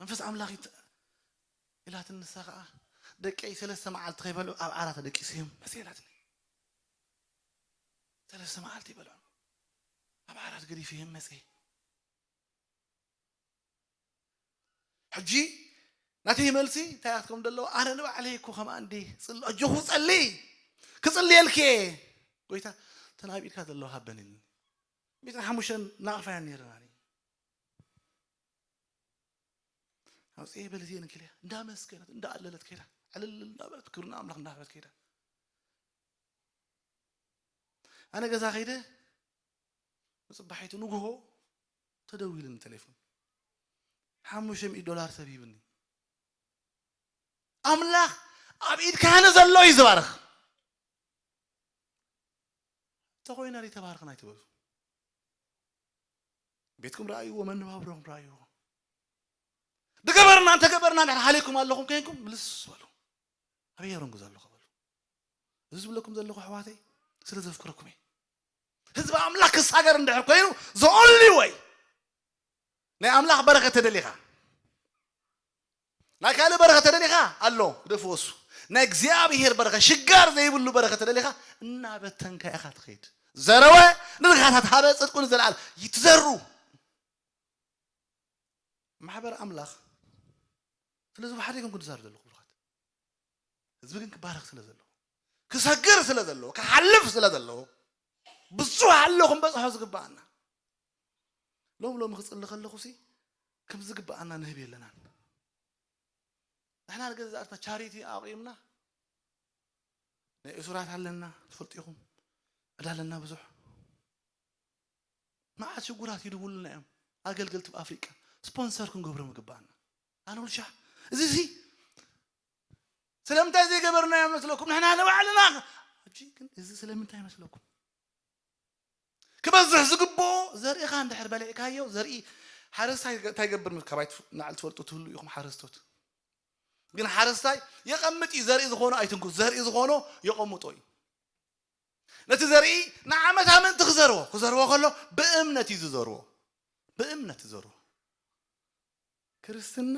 መንፈስ ኣምላኽ ይት-፣ ኢላትኒ ንሳ ኸዓ፣ "ደቀይ ሰለስተ መዓልቲ ከይበልዑ ኣብ ዓራት ኣደቂሰዮም መጽእ" ኢላትኒ። ሰለስተ መዓልቲ ይበልዑ። ኣብ ዓራት ገዲፈዮም መጽእ። ሕጂ ናተይ መልሲ እንታይ ኣትከም ዘለዎ? ኣነ ንባዕለይ እኮ ከምኣ እንዲ ጽል-፣ ኣጆኹ ጸሊ፣ ክጽልየልኪ እየ። ጎይታ፣ እተን ኣብ ኢድካ ዘለዋ ሃበኒ። ሚእትን ሓሙሽተን ናቕፋ እያ ነይረናኒ። ኣውፅኤ በል እዚኤን እንክልያ እንዳመስገነት እንዳኣለለት ከይዳ፣ ዕልል እንዳበለት ክብሪ ንኣምላኽ እንዳሃበት ከይዳ። ኣነ ገዛ ከይደ፣ ብፅባሒቱ ንግሆ ተደዊልኒ ቴሌፎን። ሓሙሽተ ሚእቲ ዶላር ሰብ ሂብኒ። ኣምላኽ ኣብ ኢድካ ንዘሎ እዩ ዝባርኽ። ተኾይና ተባርኽና ኣይትበሉ። ቤትኩም ረኣይዎ፣ መነባብሮኹም ረኣይዎ። ድገበርና እንተገበርና፣ ንሕና ሓሊኩም ኣለኹም ከይንኩም ምልስ በሉ። ኣበይ ሮንግ ዘለኹ በሉ። እዚ ዝብለኩም ዘለኹ ኣሕዋተይ፣ ስለ ዘፍቅረኩም እየ። ህዝቢ ኣምላኽ ክሳገር እንድሕር ኮይኑ፣ the only way፣ ናይ ኣምላኽ በረኸት ተደሊኻ፣ ናይ ካልእ በረኸት ተደሊኻ ኣሎ፣ ግደፍዎ እሱ። ናይ እግዚኣብሔር በረኸት፣ ሽጋር ዘይብሉ በረኸት ተደሊኻ፣ እናበተንካ ኢኻ ትኸይድ። ዘረወ ንድኻታት ሃበ፣ ጽድቁ ንዘለዓለም ይትዘሩ። ማሕበር ኣምላኽ፣ ስለዚ ብሓደ ኣይኮንኩን ዝዛረብ ዘለኹ ብሩኻት። ህዝቢ ግን ክባረኽ ስለ ዘለዎ፣ ክሰግር ስለ ዘለዎ፣ ክሓልፍ ስለ ዘለዎ፣ ብዙሕ ኣሎ ክንበጽሖ ዝግብኣና። ሎም ሎም ክጽሊ ከለኹ ሲ ከም ዝግብኣና ንህብ የለናን። ንሕና ንገዛእ ርእስና ቻሪቲ ኣቑምና፣ ናይ እሱራት ኣለና፣ ትፈልጡ ኢኹም። ዕዳ ኣለና ብዙሕ። መዓት ሽጉራት ይድውሉልና እዮም። ኣገልገልቲ ኣብ ኣፍሪቃ ስፖንሰር ክንገብሮም ይግባኣና። ኣነ ውልሻ፣ እዚ ሲ ስለምንታይ ዘይገበርናዮ መስለኩም? ንሕና ንባዕልና። ሕጂ ግን እዚ ስለምንታይ መስለኩም? ክበዝሕ ዝግብኦ ዘርእኻ እንድሕር በሊዕካዮ፣ ዘርኢ ሓረስታይ እንታይ ይገብር? ካብ ኣይትፍ-፣ ንዓል ትፈልጡ ትህሉ ኢኹም ሓረስቶት። ግን ሓረስታይ የቐምጥ እዩ፣ ዘርኢ ዝኾኖ ኣይትንኩ፣ ዘርኢ ዝኾኖ የቐምጦ እዩ። ነቲ ዘርኢ ንዓመታ ምእንቲ ክዘርዎ፣ ክዘርዎ ከሎ ብእምነት እዩ ዝዘርዎ። ብእምነት ይዘርዎ። ክርስትና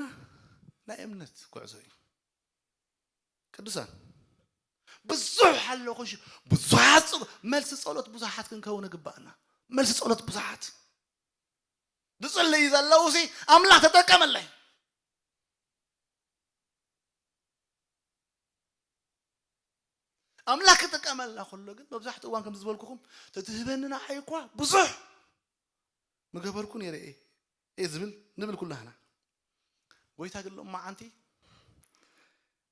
ናይ እምነት ጉዕዞ እዩ። ቅዱሳን፣ ብዙሕ ኣለኹ፣ ብዙሓት ጽ-፣ መልሲ ጸሎት ብዙሓት ክንከውን ይግባኣና። መልሲ ጸሎት ብዙሓት ዝጽልዩ ዘለዉ ሲ ኣምላኽ ተጠቀመለይ። ኣምላኽ ክጥቀመልና ከሎ ግን መብዛሕትኡ እዋን ከም ዝበልኩኹም፣ "ተትህበኒ ንዓይ እኳ ብዙሕ ምገበርኩ ነይረ እየ" እየ ዝብል፣ ንብል ኩላህና። ጎይታ ግን ሎማዓንቲ፣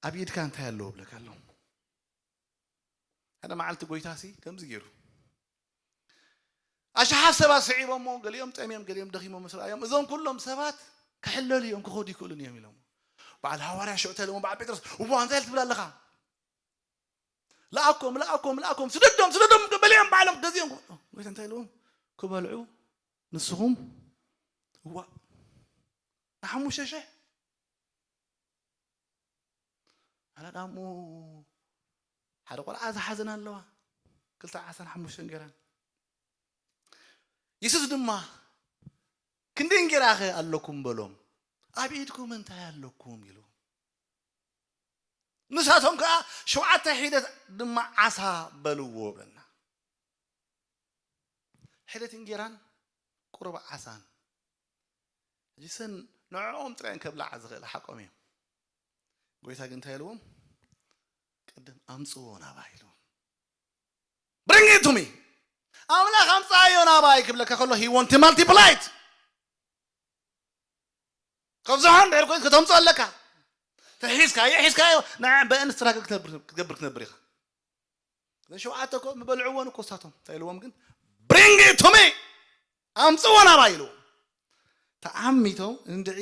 "ኣብ ኢድካ እንታይ ኣለዎ?" እብለካ ኣለኹ። ሓደ መዓልቲ ጎይታሲ ከምዚ ገይሩ፣ ኣሽሓት ሰባት ስዒቦሞ፣ ገሊኦም ጠምዮም፣ ገሊኦም ደኺሞም ምስ ረኣዮም፣ "እዞም ኩሎም ሰባት ክሕለሉ እዮም፣ ክኸዱ ይክእሉን እዮም" ኢሎም። በዓል ሃዋርያ ሽዑ እንታይ ኢልዎ በዓል ጴጥሮስ? እዋ እንታይ ትብል ኣለኻ? ለኣኮም ለኣኮም ለኣኮም ስደዶም ስደዶም በሊዖም ባዕሎም ገዚኦም። ጎይታ እንታይ ኢልዎም? ክበልዑ ንስኹም እዋ ንሓሙሽተ ሽሕ ኣላ ዳሞ ሓደ ቆልዓ ዝሓዘን ኣለዋ። ክልተ ዓሳን ሓሙሽተ እንጌራን። የሱስ ድማ ክንደይ እንጌራኸ ኣለኩም በሎም። ኣብ ኢድኩም እንታይ ኣለኩም ኢሉ። ንሳቶም ከዓ ሸውዓተ ሒደት ድማ ዓሳ በልዎ ብለና። ሒደት እንጌራን ቁሩብ ዓሳን። ሕጂ ሰን ንዕኦም ጥራይ ከብላዓ ዝኽእል ሓቆም እዮም። ጎይታ ግን እንታይ ኢልዎም? ቅድም ኣምፅዎ ናባይ ኢልዎም። Bring it to me. ኣምላኽ ኣምፃዮ ናባይ ክብለካ ከሎ he want to multiply it። ከብዝሖ እንድሕር ኮይኑ ከተምፅኦ ኣለካ። ተሒዝካዮ ሒዝካዮ ንዓ በእን ስትራግል ክትነብር ክትነብር ኢኻ። እዘን ሸውዓተ እኮ ምበልዕዎን እኮ እሳቶም እንታይ ኢልዎም ግን? Bring it to me. ኣምፅዎ ናባይ ኢልዎም። ተዓሚቶም እንድዒ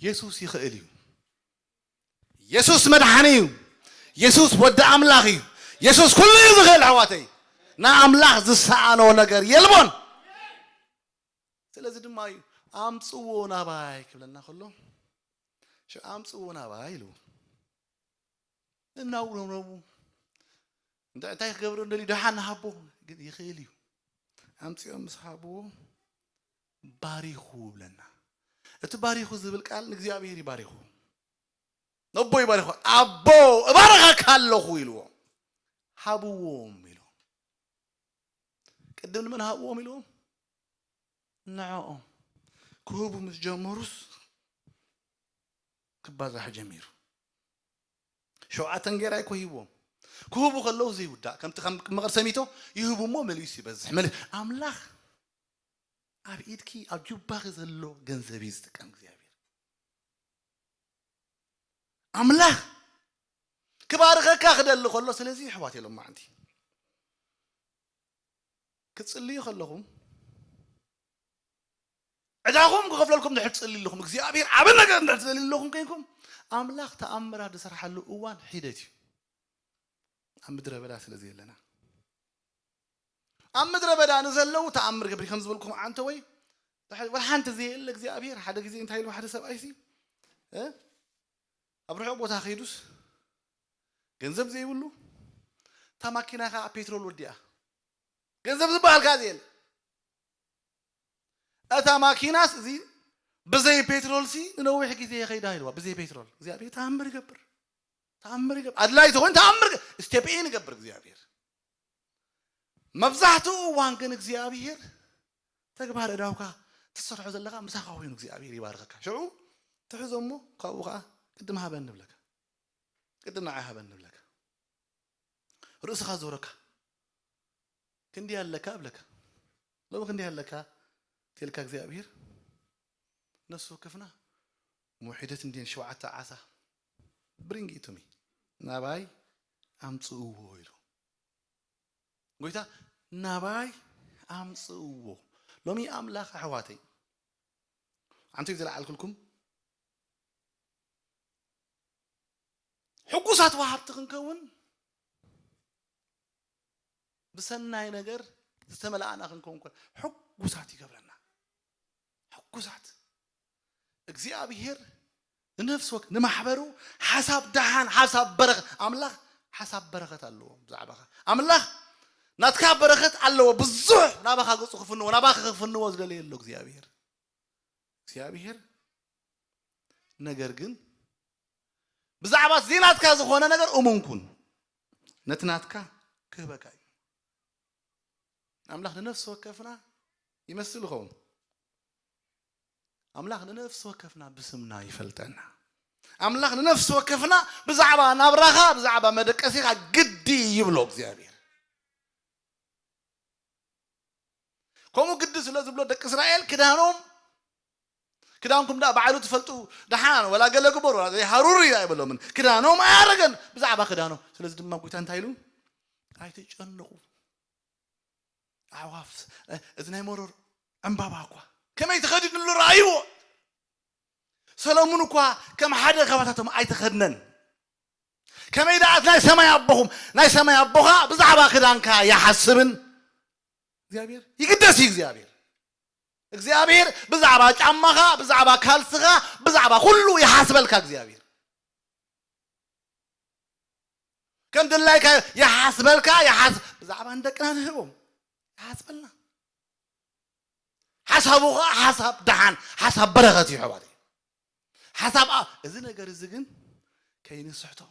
የሱስ ይኽእል እዩ። የሱስ መድሓኒ እዩ። የሱስ ወዲ ኣምላኽ እዩ። የሱስ ኩሉ እዩ ዝኽእል ኣሕዋተይ። ንኣምላኽ ዝሰኣኖ ነገር የልቦን። ስለዚ ድማ እዩ ኣምፅዎ ናባይ ክብለና ከሎ ሽዑ ኣምፅዎ ናባይ ኢሉ እናውረምረሙ እንታይ እንታይ ክገብር እንደልዩ ደሓን ንሃቦ ግን ይኽእል እዩ። ኣምፅኦም ምስ ሃብዎ ባሪኹ ብለና። እቲ ባሪኹ ዝብል ቃል ንእግዚኣብሔር ይባሪኹ። ነቦ ይባሪኹ። ኣቦ እባርኸካ ኣለኹ ኢልዎ። ሃብዎም ኢልዎም። ቅድም ንመን ሃብዎም ኢልዎም? ንዕኦም ክህቡ ምስ ጀመሩስ ክባዛሕ ጀሚሩ። ሸውዓተ እንጌራ እኮ ሂብዎም። ክህቡ ከለዉ ዘይውዳእ ከምቲ ከም መቐር ሰሚቶ ይህቡ እሞ መሊሱ ይበዝሕ። መሊ ኣምላኽ ኣብ ኢድኪ ኣብ ጁባኺ ዘሎ ገንዘብ እዩ ዝጥቀም እግዚኣብሔር። ኣምላኽ ክባርኸካ ክደሊ ከሎ ስለዚ ኣሕዋት የሎም ማዓንቲ ክትጽልዩ ከለኹም ዕዳኹም ክኸፍለልኩም ድሕር ትጽልዩ ኣለኹም እግዚኣብሔር ዓቢ ነገር እንድሕር ትደልዩ ኣለኹም ኮይንኩም ኣምላኽ ተኣምራት ዝሰርሓሉ እዋን ሒደት እዩ። ኣብ ምድረ በዳ ስለ ዘየለና ኣብ ምድረ በዳ ንዘለዉ ተኣምር ገብሪ ከም ዝበልኩም ዓንተ ወይ ወላ ሓንቲ ዘየለ እግዚኣብሔር ሓደ ግዜ እንታይ ኢሉ ሓደ ሰብኣይ ሲ ኣብ ርሑቕ ቦታ ከይዱስ ገንዘብ ዘይብሉ እታ ማኪና ከዓ ፔትሮል ወዲኣ ገንዘብ ዝበሃል ከዓ ዘየለ እታ ማኪናስ እዚ ብዘይ ፔትሮል ሲ ንነዊሕ ግዜ የኸይዳ ኢልዋ ብዘይ ፔትሮል እግዚኣብሔር ተኣምር ይገብር ተኣምር ይገብር ኣድላይ ተኾይኑ ተኣምር ስቴፕ ንገብር እግዚኣብሔር መብዛሕትኡ እዋን ግን እግዚኣብሔር ተግባር እዳውካ ትሰርሖ ዘለካ ምሳኻ ኮይኑ እግዚኣብሔር ይባርኸካ ሽዑ ትሕዞ እሞ ካብኡ ከዓ ቅድም ሃበን ንብለካ ቅድም ንዓይ ሃበን ንብለካ ርእስኻ ዞረካ ክንዲ ኣለካ እብለካ ሎሚ ክንዲ ኣለካ ቴልካ እግዚኣብሔር ነፍሲ ወከፍና ሙሒደት እንዲን ሸውዓተ ዓሳ ብሪንግ ኢቱሚ ናባይ ኣምፅእዎ ኢሉ ጎይታ ናባይ ኣምፅእዎ ሎሚ ኣምላኽ ኣሕዋተይ ኣንቱ ዝለዓልኩልኩም ሕጉሳት ወሃብቲ ክንከውን ብሰናይ ነገር ዝተመላእና ክንከውን ኮን ሕጉሳት ይገብረና ሕጉሳት እግዚኣብሔር ንነፍሲ ወክ ንማሕበሩ ሓሳብ ደሓን ሓሳብ በረኸት ኣምላኽ ሓሳብ በረኸት ኣለዎ ብዛዕባኻ ኣምላኽ ናትካ በረኸት ኣለዎ ብዙሕ ናባኻ ገፁ ክፍንዎ ናባኻ ክፍንዎ ዝደለየ ኣሎ እግዚኣብሔር እግዚኣብሔር ነገር ግን ብዛዕባ ዘይናትካ ዝኾነ ነገር እሙን ኩን ነቲ ናትካ ክህበካ እዩ ኣምላኽ ንነፍሲ ወከፍና ይመስል ይኸውን ኣምላኽ ንነፍሲ ወከፍና ብስምና ይፈልጠና ኣምላኽ ንነፍሲ ወከፍና ብዛዕባ ናብራኻ ብዛዕባ መደቀሲኻ ግዲ ይብሎ እግዚኣብሔር ከምኡ ግዲ ስለ ዝብሎ ደቂ እስራኤል ክዳኖም ክዳንኩም ዳ ባዕሉ ትፈልጡ ደሓን ወላ ገለ ግበሩ ዘይሃሩር እዩ ኣይበሎምን ክዳኖም ኣያረገን ብዛዕባ ክዳኖም ስለዚ ድማ ጎይታ እንታይ ኢሉ ኣይትጨንቑ ኣዕዋፍ እዚ ናይ መሮር ዕምባባ እኳ ከመይ ተኸዲድሉ ረኣይዎ ሰሎሙን እኳ ከም ሓደ ካባታቶም ኣይተኸድነን። ከመይ ደኣ ናይ ሰማይ ኣቦኹም፣ ናይ ሰማይ ኣቦኻ ብዛዕባ ክዳንካ ይሓስብን። እግዚኣብሔር ይግደስ እዩ። እግዚኣብሔር እግዚኣብሔር ብዛዕባ ጫማኻ፣ ብዛዕባ ካልስኻ፣ ብዛዕባ ኩሉ ይሓስበልካ እግዚኣብሔር። ከም ድላይካ ይሓስበልካ። ይሓስ ብዛዕባ ንደቅና ንህቦም ይሓስበልና። ሓሳቡ ኸዓ ሓሳብ ደሓን፣ ሓሳብ በረኸት እዩ ኣሕዋተይ። ሓሳብ ኣ እዚ ነገር እዚ ግን ከይንስሕቶ።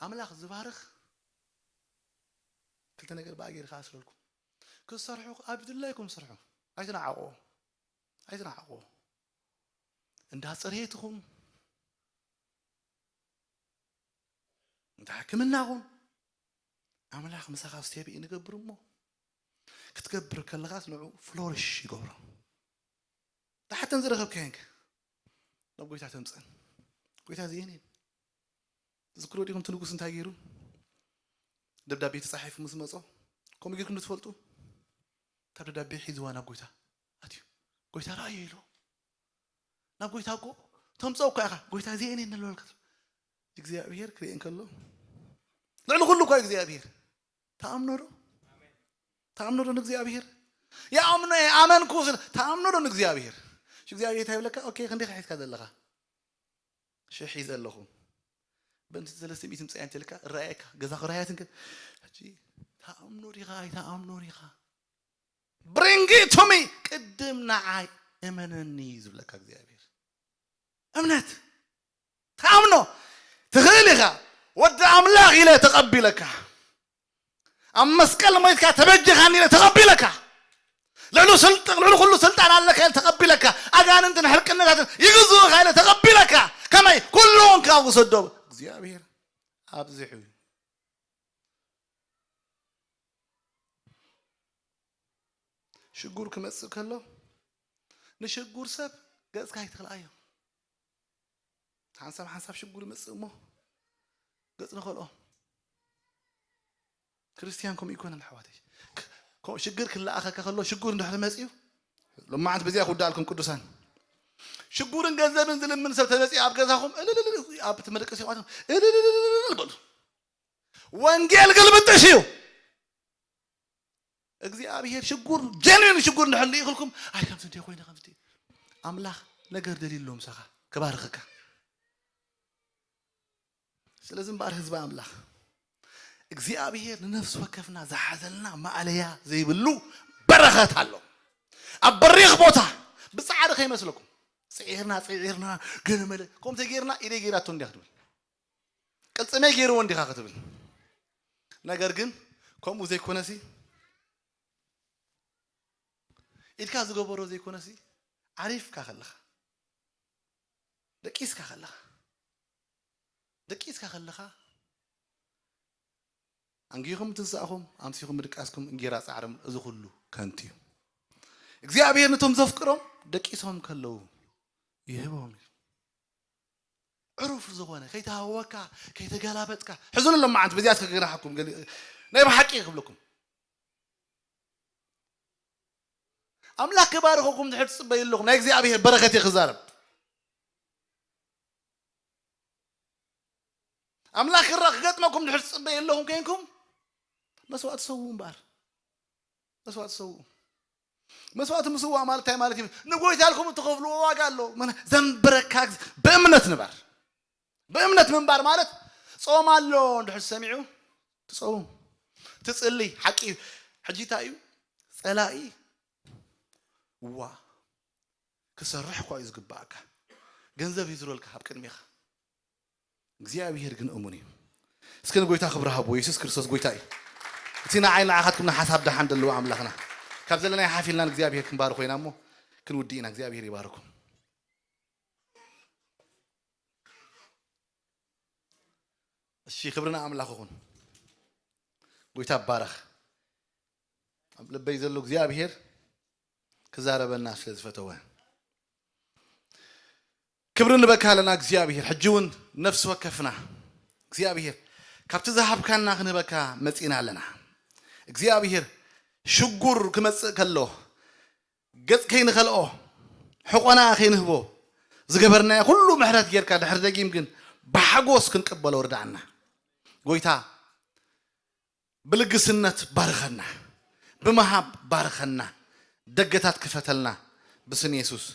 ኣምላኽ ዝባርኽ ክልተ ነገር ብኣ ጌርካ ኣስረልኩም። ክትሰርሑ ኣብ ድላይኩም ስርሑ። ኣይትነዓቕዎ። ኣይትነዓቕዎ። እንዳ ጽሬትኹም፣ እንዳ ሕክምናኹም ኣምላኽ ምሳኻ step እዩ ንገብር እሞ ክትገብር ከለኻስ ንዑ ፍሎሪሽ ይገብሮ። ደሓተን ዝረኸብካየን ከ ናብ ጎይታ ተምፀን። ጎይታ እዚአን እየን። ትዝክሩ ዲኹም እቲ ንጉስ እንታይ ገይሩ? ደብዳቤ ተጻሒፉ ምስ መጾ ከምኡ ጌርኩም ዶ ትፈልጡ? እታ ደብዳቤ ሒዝዋ ናብ ጎይታ ኣትዩ። ጎይታ ረኣዮ ኢሉ ናብ ጎይታ እኮ ተምጸኦ እኮ ኢኻ። ጎይታ እዚአን እየን እናበልካ እግዚኣብሔር ክርእየን ከሎ ልዕሊ ኩሉ እኳ እግዚኣብሔር። ተኣምኖ ዶ? ተኣምኖ ዶ ንእግዚኣብሔር? ይኣምኖ እየ፣ ኣመንኩ ስለ ተኣምኖ ዶ ንእግዚኣብሔር? እሺ እግዚኣብሔር እንታይ ይብለካ? ኦኬ ክንደይ ሒዝካ ዘለኻ? ሽሕ ሒዘ ኣለኹ። በእንቲ ሰለስተ ሚእቲ ምጽኣይ እንተልካ እረኣየካ፣ ገዛ ክራያትን ከ-፣ ሕጂ ተኣምኖ ዲኻ ኣይተኣምኖ ዲኻ? Bring it to me፣ ቅድም ንዓይ እመነኒ እዩ ዝብለካ እግዚኣብሔር። እምነት ተኣምኖ ትኽእል ኢኻ። ወዲ ኣምላኽ ኢለ ተቐቢለካ። ኣብ መስቀል ሞይትካ ተበጅኻኒ ኢለ ተቐቢለካ። ልዕሉ ስልጥ-፣ ልዕሉ ኩሉ ስልጣን ኣለካ ኢለ ተቐቢለካ። ኣጋንንትን ሕርቅነታትን ይግዝኡኻ ኢለ ተቐቢለካ። ከመይ? ኩሉ እውን ካብ ውሰዶ እግዚኣብሔር ኣብዚሑ እዩ። ሽጉር ክመጽእ ከሎ ንሽጉር ሰብ ገጽካ ኣይትኽልኣዮ። ሓንሳብ ሓንሳብ ሽጉር ይመጽእ እሞ ገጽ ንኸልኦ። ክርስትያን ከምኡ ይኮነን ኣሕዋተይ። ክ-፣ ከምኡ ሽግር ክለኣኸካ ከሎ ሽጉር እንድሕር መጽዩ፣ ሎማዓንት በዚኣ ክውዳኣልኩም ቅዱሳን። ሽጉርን ገንዘብን ዝልምን ሰብ ተመጽዩ ኣብ ገዛኹም እልልልል፣ ኣብ እቲ መደቀሲ ቆማትኩም እልልልል በሉ። ወንጌል ግልብጥሽ እዩ። እግዚኣብሔር ሽጉር፣ ጀንዊን ሽጉር እንድሕር ልኢኽልኩም፣ ኣይ ከምዚ እንደ ኮይነ ከምዚ እንደ ኣምላኽ ነገር ደልዩ ኣሎ ምሳኻ ክባርኸካ። ስለዚ እምበኣር ህዝቢ ኣምላኽ እግዚኣብሔር ንነፍሲ ወከፍና ዝሓዘልና ማእለያ ዘይብሉ በረኸት ኣሎ። ኣብ በሪኽ ቦታ ብጻዕሪ ከይመስለኩም። ጽዒርና፣ ጽዒርና፣ ገለ መለ፣ ከምኡ ተጌርና፣ ኢደይ ጌራቶ እንዲያ ክትብል። ቅልጽመይ ገይርዎ እንዲኻ ክትብል። ነገር ግን ከምኡ ዘይኮነሲ፣ ኢድካ ዝገበሮ ዘይኮነሲ፣ ዓሪፍካ ከለኻ፣ ደቂስካ ከለኻ፣ ደቂስካ ከለኻ፣ ኣንጊኹም ትንሳእኹም፣ ኣምሲኹም ምድቃስኩም፣ እንጌራ ጻዕርም፣ እዚ ኩሉ ከንቱ እዩ። እግዚኣብሔር ነቶም ዘፍቅሮም ደቂሶም ከለዉ ይህቦም እዩ። ዕሩፍ ዝኾነ፣ ከይተሃወካ፣ ከይተገላበጥካ፣ ሕዙን ሎም መዓንት፣ በዚኣ እስከ ክግርሓኩም፣ ገሊ-፣ ናይ ብሓቂ ክብለኩም። ኣምላኽ ክባርኸኩም ድሕር ትጽበዩ ኣለኹም፣ ናይ እግዚኣብሔር በረኸት እየ ክዛረብ። ኣምላኽ ክራ-፣ ክገጥመኩም ድሕር ትጽበዩ ኣለኹም፣ ኮይንኩም መስዋእቲ ሰውኡ እምበኣር። መስዋእቲ ሰውኡ። መስዋእቲ ምስዋእ ማለት እንታይ ማለት እዩ? ንጎይታ ኢልኩም እትኸፍልዎ ዋጋ ኣሎ። ምኽንያቱ ዘንብረካ ግዝ-፣ ብእምነት ንበር። ብእምነት ምንባር ማለት ጾም ኣሎ እንድሕር ሰሚዑ ትጾም። ትጽሊ፣ ሓቂ እዩ። ሕጂ እንታይ እዩ? ጸላኢ ዋ ክሰርሕ እኳ እዩ ዝግባኣካ። ገንዘብ ይዝረልካ ኣብ ቅድሜኻ። እግዚኣብሔር ግን እሙን እዩ። እስኪ ንጎይታ ክብሪ ሃብዎ። የሱስ ክርስቶስ ጎይታ እዩ። እቲ ንዓይ ንዓኻትኩም ንሓሳብ ደሓን ዘለዎ ኣምላኽና። ካብ ዘለናይ ሓፍ ኢልና ንእግዚኣብሔር ክንባርኾ ኢና እሞ ክንውድእ ኢና። እግዚኣብሔር ይባርኩም። እሺ፣ ክብሪ ንኣምላኽ ይኹን። ጎይታ ይባረኽ። ኣብ ልበይ ዘሎ እግዚኣብሔር ክዛረበና ስለ ዝፈተወ ክብሪ ንበካ ኣለና እግዚኣብሔር። ሕጂ እውን ነፍሲ ወከፍና እግዚኣብሔር ካብቲ ዝሃብካና ክንህበካ መጺና ኣለና። እግዚኣብሔር ሽጉር ክመጽእ ከሎ ገጽ ከይንኸልኦ ሕቆና ከይንህቦ ዝገበርናዮ ኩሉ ምሕረት ጌርካ ድሕሪ ደጊም ግን ብሓጎስ ክንቅበሎ ርድኣና። ጎይታ ብልግስነት ባርኸና፣ ብመሃብ ባርኸና፣ ደገታት ክፈተልና ብስም የሱስ።